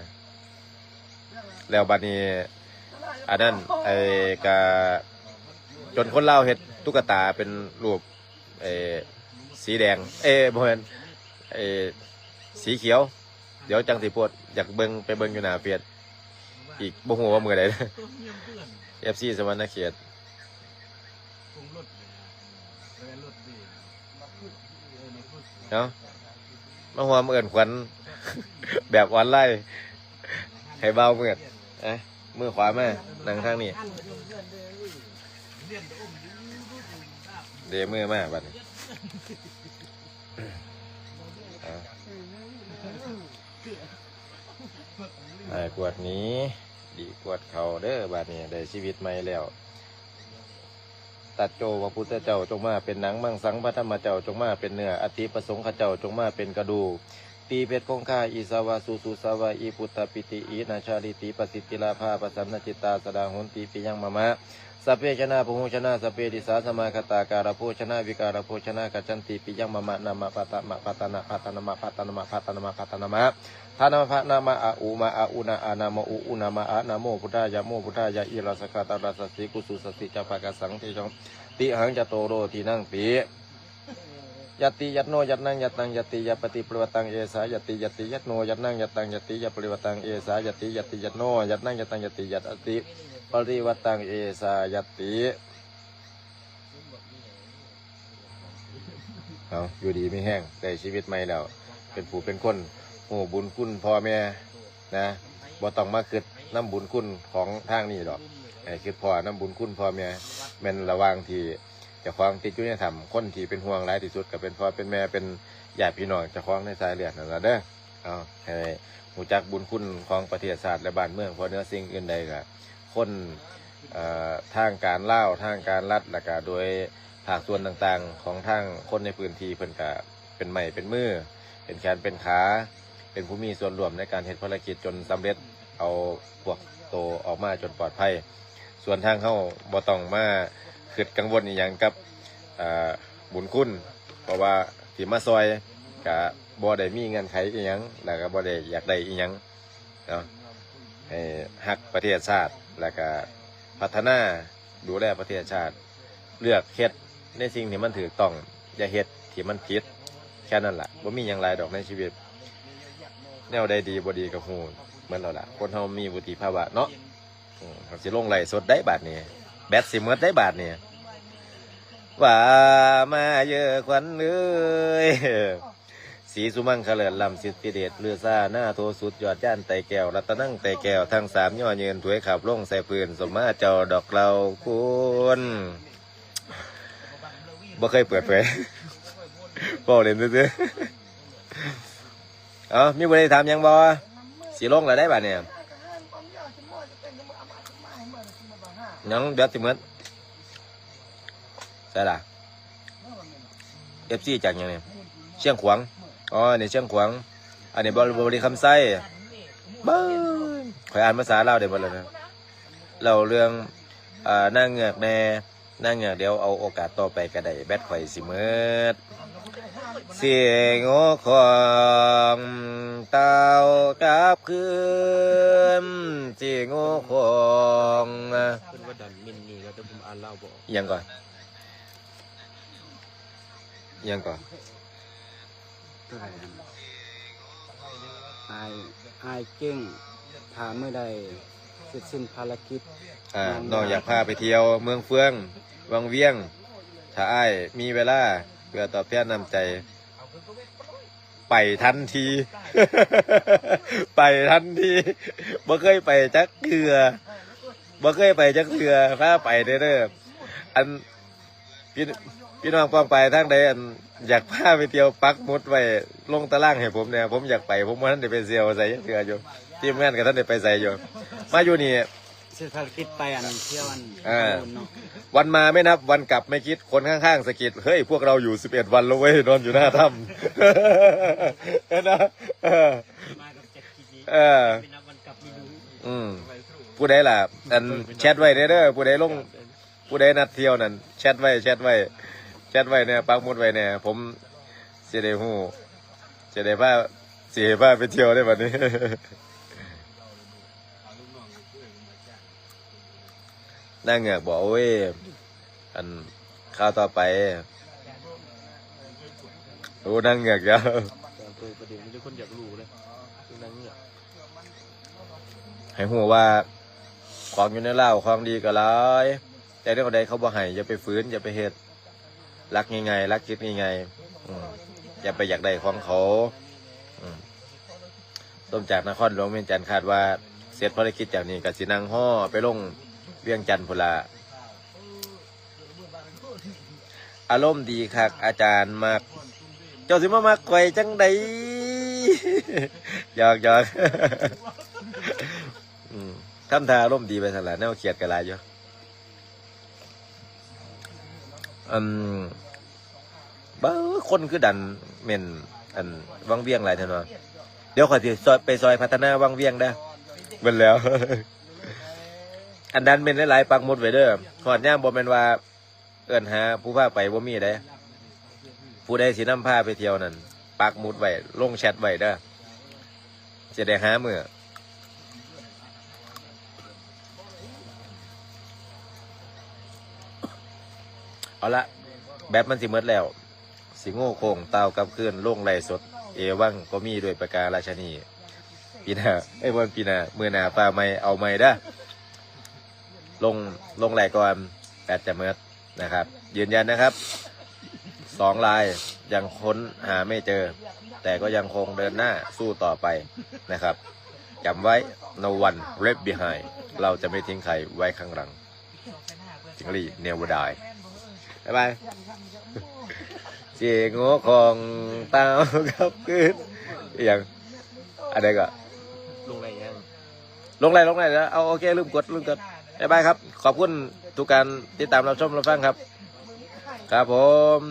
ແລ້ວບັດນີ້ ອັນນັ້ນ ໄອ້ ກະ ຈົນຄົນລາວເຮັດຕຸກກະຕາເປັນຮູບ ເອີ ສີແດງ ເອີ ບໍ່ແມ່ນ ເອີ ສີຂຽວ. ດຽວຈັ່ງຊິໂພສ ຢາກເບິ່ງ ໄປເບິ່ງຢູ່ໜ້າເຟສອີກ ບໍ່ຮູ້ວ່າມື້ໃດ. ເອັຟຊີ ສະຫວັນນະເຂດ ເອົາ ມາຮ່ວມເອີ້ນຂວັນແບບອອນລາຍໃຫ້ບ່າວມືດ. ອ່ະ ມືຂວາມາ ນັ່ງທາງນີ້ ເດມືມາບັດນີ້. ເອົາ ອ້າຍກວດໜີ ດີກວດເຂົ້າເດີ ບາດນີ້ໄດ້ຊີວິດໃໝ່ແລ້ວ. ຕັດໂຈ ພະພຸດທະເຈົ້າ ຈົ່ງມາເປັນໜັງ, ມັງສັງ ພະທຳມະເຈົ້າ ຈົ່ງມາເປັນເນື້ອ, ອະຕິປະສົງຂະເຈົ້າ ຈົ່ງມາເປັນກະດູກ, ຕີເພັດຄົງຄາ ອີສາວະ ສຸສຸສາວະ ອີປຸດຕະປິຕິ ອີນະຊາລິຕິ ປະສິດທິລາພາ ປະສັນນະຈິດຕາ ສະດາໂຫນຕິ ປິຍັງມະມະ. ສັບເພຊະນາ ປະຫູຊະນາ ສັບເພດິສາ ສະມາຄະຕາ ກາລະໂພຊະນາ ວິກາລະໂພຊະນາ ກັດຈັນຕິ ປິຍັງມະມະ. ນາມະ ປະຕະມະ ປະຕະນະ ປະຕະນະມະ ປະຕະນະມະ ປະຕະນະມະ ປະຕະນະມະ. ທານະມະ ພະນະມະ ອະອຸມະ ອະອຸນະ ອານາໂມ ອຸ ອຸນາມະ ອະນາໂມ ພຸດທາຍະ ໂມ ພຸດທາຍະ ອິລະສະກະຕະລະສະສີ ກຸສຸສະສີ ຈະປະກະສັງ ເທສັງ ຕິຫັງ ຈະໂຕໂລ ທີນັງ ຕິ ຍັດຕິ ຍັດໂນ ຍັດນັງ ຍັດຕັງ ຍັດຕິ ຍັດປະຕິ ປະລິວັດຕັງ ເອສາ ຍັດຕິ ຍັດຕິ ຍັດໂນ ຍັດນັງ ຍັດຕັງ ຍັດຕິ ຍັດປະລິວັດຕັງ ເອສາ ຍັດຕິ ຍັດຕິ ຍັດໂນ ຍັດນັງ ຍັດຕັງ ຍັດຕິ ຍັດອະຕິ ປະລິວັດຕັງ ເອສາ ຍັດຕິ. ເອົາ ຢູ່ດີມີແຮງ ໄດ້ຊີວິດໃໝ່ແລ້ວ ເປັນຜູ້ເປັນຄົນ ຮູ້ບຸນຄຸນພໍ່ແມ່ນະ ບໍ່ຕ້ອງມາຄິດນຳບຸນຄຸນຂອງທາງນີ້ດອກ ໃຫ້ຄິດພໍ້ນຳບຸນຄຸນພໍ່ແມ່. ແມ່ນລະຫວ່າງທີ່ເຈົ້າຂອງຕິດຢູ່ໃນຖ້ຳ ຄົນທີ່ເປັນຫ່ວງຫຼາຍທີ່ສຸດກໍເປັນພໍ່ເປັນແມ່ ເປັນຍາດພີ່ນ້ອງເຈົ້າຂອງໃນສາຍເລືອດນັ້ນລະເດີ. ເອົາ ໃຫ້ຮູ້ຈັກບຸນຄຸນຂອງປະເທດຊາດ ແລະ ບ້ານເມືອງ ເພາະເໜືອສິ່ງອື່ນໃດກະຄົນ ເອີ ທາງການລາວ ທາງການລັດ ແລະກະໂດຍພາກສ່ວນຕ່າງໆຂອງທາງຄົນໃນພື້ນທີ່ ເພິ່ນກະເປັນໄມ້ເປັນມື ເປັນແຂນເປັນຂາ ເປັນຜູ້ມີສ່ວນຮ່ວມໃນການເຮັດພາລະກິດຈົນສຳເລັດ ເອົາພວກໂຕອອກມາຈົນປອດໄພ. ສ່ວນທາງເຮົາບໍ່ຕ້ອງມາຄິດກັງວົນອີ່ຫຍັງກັບ ເອີ ບຸນຄຸນ ເພາະວ່າທີ່ມາຊ່ອຍກະບໍ່ໄດ້ມີເງື່ອນໄຂອີ່ຫຍັງ ແລະກະບໍ່ໄດ້ຢາກໄດ້ອີ່ຫຍັງເນາະ ໃຫ້ຮັກປະເທດຊາດ ແລະກະພັດທະນາ ດູແລປະເທດຊາດ ເລືອກເຮັດ ໃນສິ່ງທີ່ມັນຖືກຕ້ອງ, ຢ່າເຮັດທີ່ມັນຜິດ. ແຄ່ນັ້ນລະ, ບໍ່ມີຫຍັງຫຼາຍດອກໃນຊີວິດ. ແນວໃດດີບໍ່ດີກໍຮູ້ໝົດແລ້ວລະ. ຄົນເຮົາມີວຸດຕິພາວະເນາະ. ອືມ ເຮົາຊິລົງໄລຟ໌ສົດໄດ໋ບາດນີ້. ແບັດຊິໝົດໄດ໋ບາດນີ້. ວ່າມາເດີ້ຂວັນເອີຍ. ສີສຸມັງຄະເລີດລ້ຳສິດທິເດດ ລືຊານາໂທສຸດຍອດຍານໄຕແກ້ວ ລັດຕະນັງໄຕແກ້ວ ທັງສາມຍໍຍືນຖວຍຂາບລົງໃສ່ພື້ນ ສົມມາເຈົ້າດອກເຫຼົ່າຄຸນ. ບໍ່ເຄີຍເປີດເຜີຍ ເວົ້າເລ່ນຊື່ໆ. ເອົ້າ ມີຜູ້ໃດຖາມຫຍັງບໍ່? ຊິລົງແລ້ວໄດ໋ບາດນີ້. ຫຍັງ ແບັດຊິໝົດ. ໃສລະ ເອັຟຊີ ຈາກຫຍັງນີ້? ຊຽງຂວາງ. ອໍ ອັນນີ້ຊຽງຂວາງ, ອັນນີ້ບໍ ບໍລິຄຳໄຊ. ເບິ່ງ ຂ້ອຍອ່ານພາສາລາວໄດ້ໝົດແລ້ວນະ. ເລົ່າເລື່ອງ ເອີ ນາງເງືອກແດ່, ນາງເງືອກ ດຽວເອົາໂອກາດຕໍ່ໄປກໍໄດ້, ແບັດຂ້ອຍຊິໝົດ. ສຽງໂອຂອງເຕົ້າກັບຄືນ, ສຽງໂອຂອງ ເພິ່ນວ່າດັນມິນນີ້ ແລ້ວແຕ່ຜົມອ່ານລາວບໍ່ອອກ. ຫຍັງກ່ອນ? ຫຍັງເກາະ? ເທົ່າໃດອັນ? ອ້າຍ ອ້າຍເກັ່ງ ຖ້າມື້ໃດເສັດສິ້ນພາລະກິດ ອາ ນ້ອງຢາກພາໄປທ່ຽວເມືອງເຟືອງ ວັງວຽງ. ຖ້າອ້າຍມີເວລາ ເພື່ອຕອບແທນນ້ຳໃຈ ໄປທັນທີ ໄປທັນທີ. ບໍ່ເຄີຍໄປຈັກເທື່ອ ບໍ່ເຄີຍໄປຈັກເທື່ອ ພາໄປເດີ້. ອັນ ພີ່ ພີ່ນ້ອງປ້ອງປາຍທາງໃດ ອັນ ຢາກພາໄປທ່ຽວ ປັກໝຸດໄວ້ ລົງຕາລາງໃຫ້ຜົມແດ່. ຜົມຢາກໄປ, ຜົມບໍ່ທັນໄດ້ໄປທ່ຽວໃສຈັກເທື່ອຢູ່. ທີມງານກໍທັນໄດ້ໄປໃສຢູ່. ມາຢູ່ນີ້ ເສດພາລະກິດໄປອັນທ່ຽວອັນ ເອີ ເນາະ. ວັນມາໄມ່ນັບ ວັນກັບໄມ່ຄິດ, ຄົນຂ້າງໆສະກິດ, ເຮີ້ຍ ພວກເຮົາຢູ່ສິບເອັດວັນແລ້ວເວີ້ຍ ນອນຢູ່ໜ້າຖ້ຳ. ເຫັນບໍ່? ເອີ ມາກັບແຈັກກີ ເອີ ໄມ່ນັບວັນກັບໄມ່ຮູ້. ອືມ ຜູ້ໃດລະ ອັນ ແຊັດໄວ້ແດ່ເດີ້ ຜູ້ໃດລົງ ຜູ້ໃດນັດທ່ຽວນັ້ນ ແຊັດໄວ້ ແຊັດໄວ້ ແຊັດໄວ້ແດ່ ປັກໝຸດໄວ້ແດ່ ຜົມຊິໄດ້ຮູ້ ຊິໄດ້ພາ ຊິໃຫ້ພາໄປທ່ຽວເດ້ບັດນີ້. ນາງເງືອກບໍ? ໂອ້ຍ ອັນ ຂ່າວຕໍ່ໄປ ໂອ້ ນາງເງືອກແລ້ວ. ເອີ ປະເດັນມີແຕ່ຄົນຢາກຮູ້ເລີຍ ນາງເງືອກ. ໃຫ້ຮູ້ວ່າຂອງຢູ່ໃນລາວຂອງດີກໍຫຼາຍ, ແຕ່ແນວໃດເຂົາບໍ່ໃຫ້ ຢ່າໄປຝືນ ຢ່າໄປເຮັດ. ຫຼັກງ່າຍໆ ຫຼັກຄິດງ່າຍໆ ອືມ ຢ່າໄປຢາກໄດ້ຂອງເຂົາ. ອືມ ຕົມຈາກນະຄອນຫຼວງວຽງຈັນ ຄາດວ່າເສັດພາລະກິດຈາກນີ້ກໍຊິນັ່ງຫໍ່ໄປລົງວຽງຈັນພຸ້ນລະ. ອາລົມດີຄັກ ອາຈານມັກ. ເຈົ້າຊິມາມັກຂ້ອຍຈັ່ງໃດ? ຫຍອກໆ ອືມ ທຳທ່າອາລົມດີໄປຊັ້ນລະ ແນວຄຽດກໍຫຼາຍຢູ່. ອັນ ບາ ຄົນຄືດັນແມ່ນ ອັນ ວັງວຽງຫຼາຍແທ້ເນາະ. ດຽວຂ້ອຍຊິຊ່ອຍ ໄປຊ່ອຍພັດທະນາວັງວຽງເດີ້. ເບິ່ງແລ້ວ ອັນ ດັນແມ່ນຫຼາຍໆ ປັກໝຸດໄວ້ເດີ້. ຮອດຍາມບໍ່ແມ່ນວ່າເອີ້ນຫາຜູ້ພາໄປບໍ່ມີເດ້. ຜູ້ໃດຊິນຳພາໄປທ່ຽວນັ້ນ ປັກໝຸດໄວ້ ລົງແຊັດໄວ້ເດີ້. ຊິໄດ້ຫາມື້. ເອົາລະ ແບັດມັນຊິໝົດແລ້ວ. ຊິໂງ່ໂຄ້ງຕ່າວກັບຄືນ ລົງໄລຟ໌ສົດ ເອວັງກໍມີດ້ວຍປະກາລາຊະນີ. ປີໜ້າ ເອີຍ ບໍ່ແມ່ນປີໜ້າ ມື້ໜ້າຟ້າໃໝ່ເອົາໃໝ່ເດີ້. ລົງ ລົງໄລຟ໌ກ່ອນ ແບັດຈະໝົດ. นะครับ ยืนยันนะครับ สองรายยังค้นหาไม่เจอ แต่ก็ยังคงเดินหน้าสู้ต่อไปนะครับ จำไว้ no one left behind เราจะไม่ทิ้งใครไว้ข้างหลัง จิงหรีด never die บ๊ายบาย เสียงหัวของเต่ากับคืน อีหยัง อันใดก็ ลงไลน์ยัง ลงไลน์ ลงไลน์แล้ว เอา โอเค ลืมกด ลืมกด บ๊ายบายครับ ขอบคุณทุกการติดตามรับชมรับฟังครับ ครับผม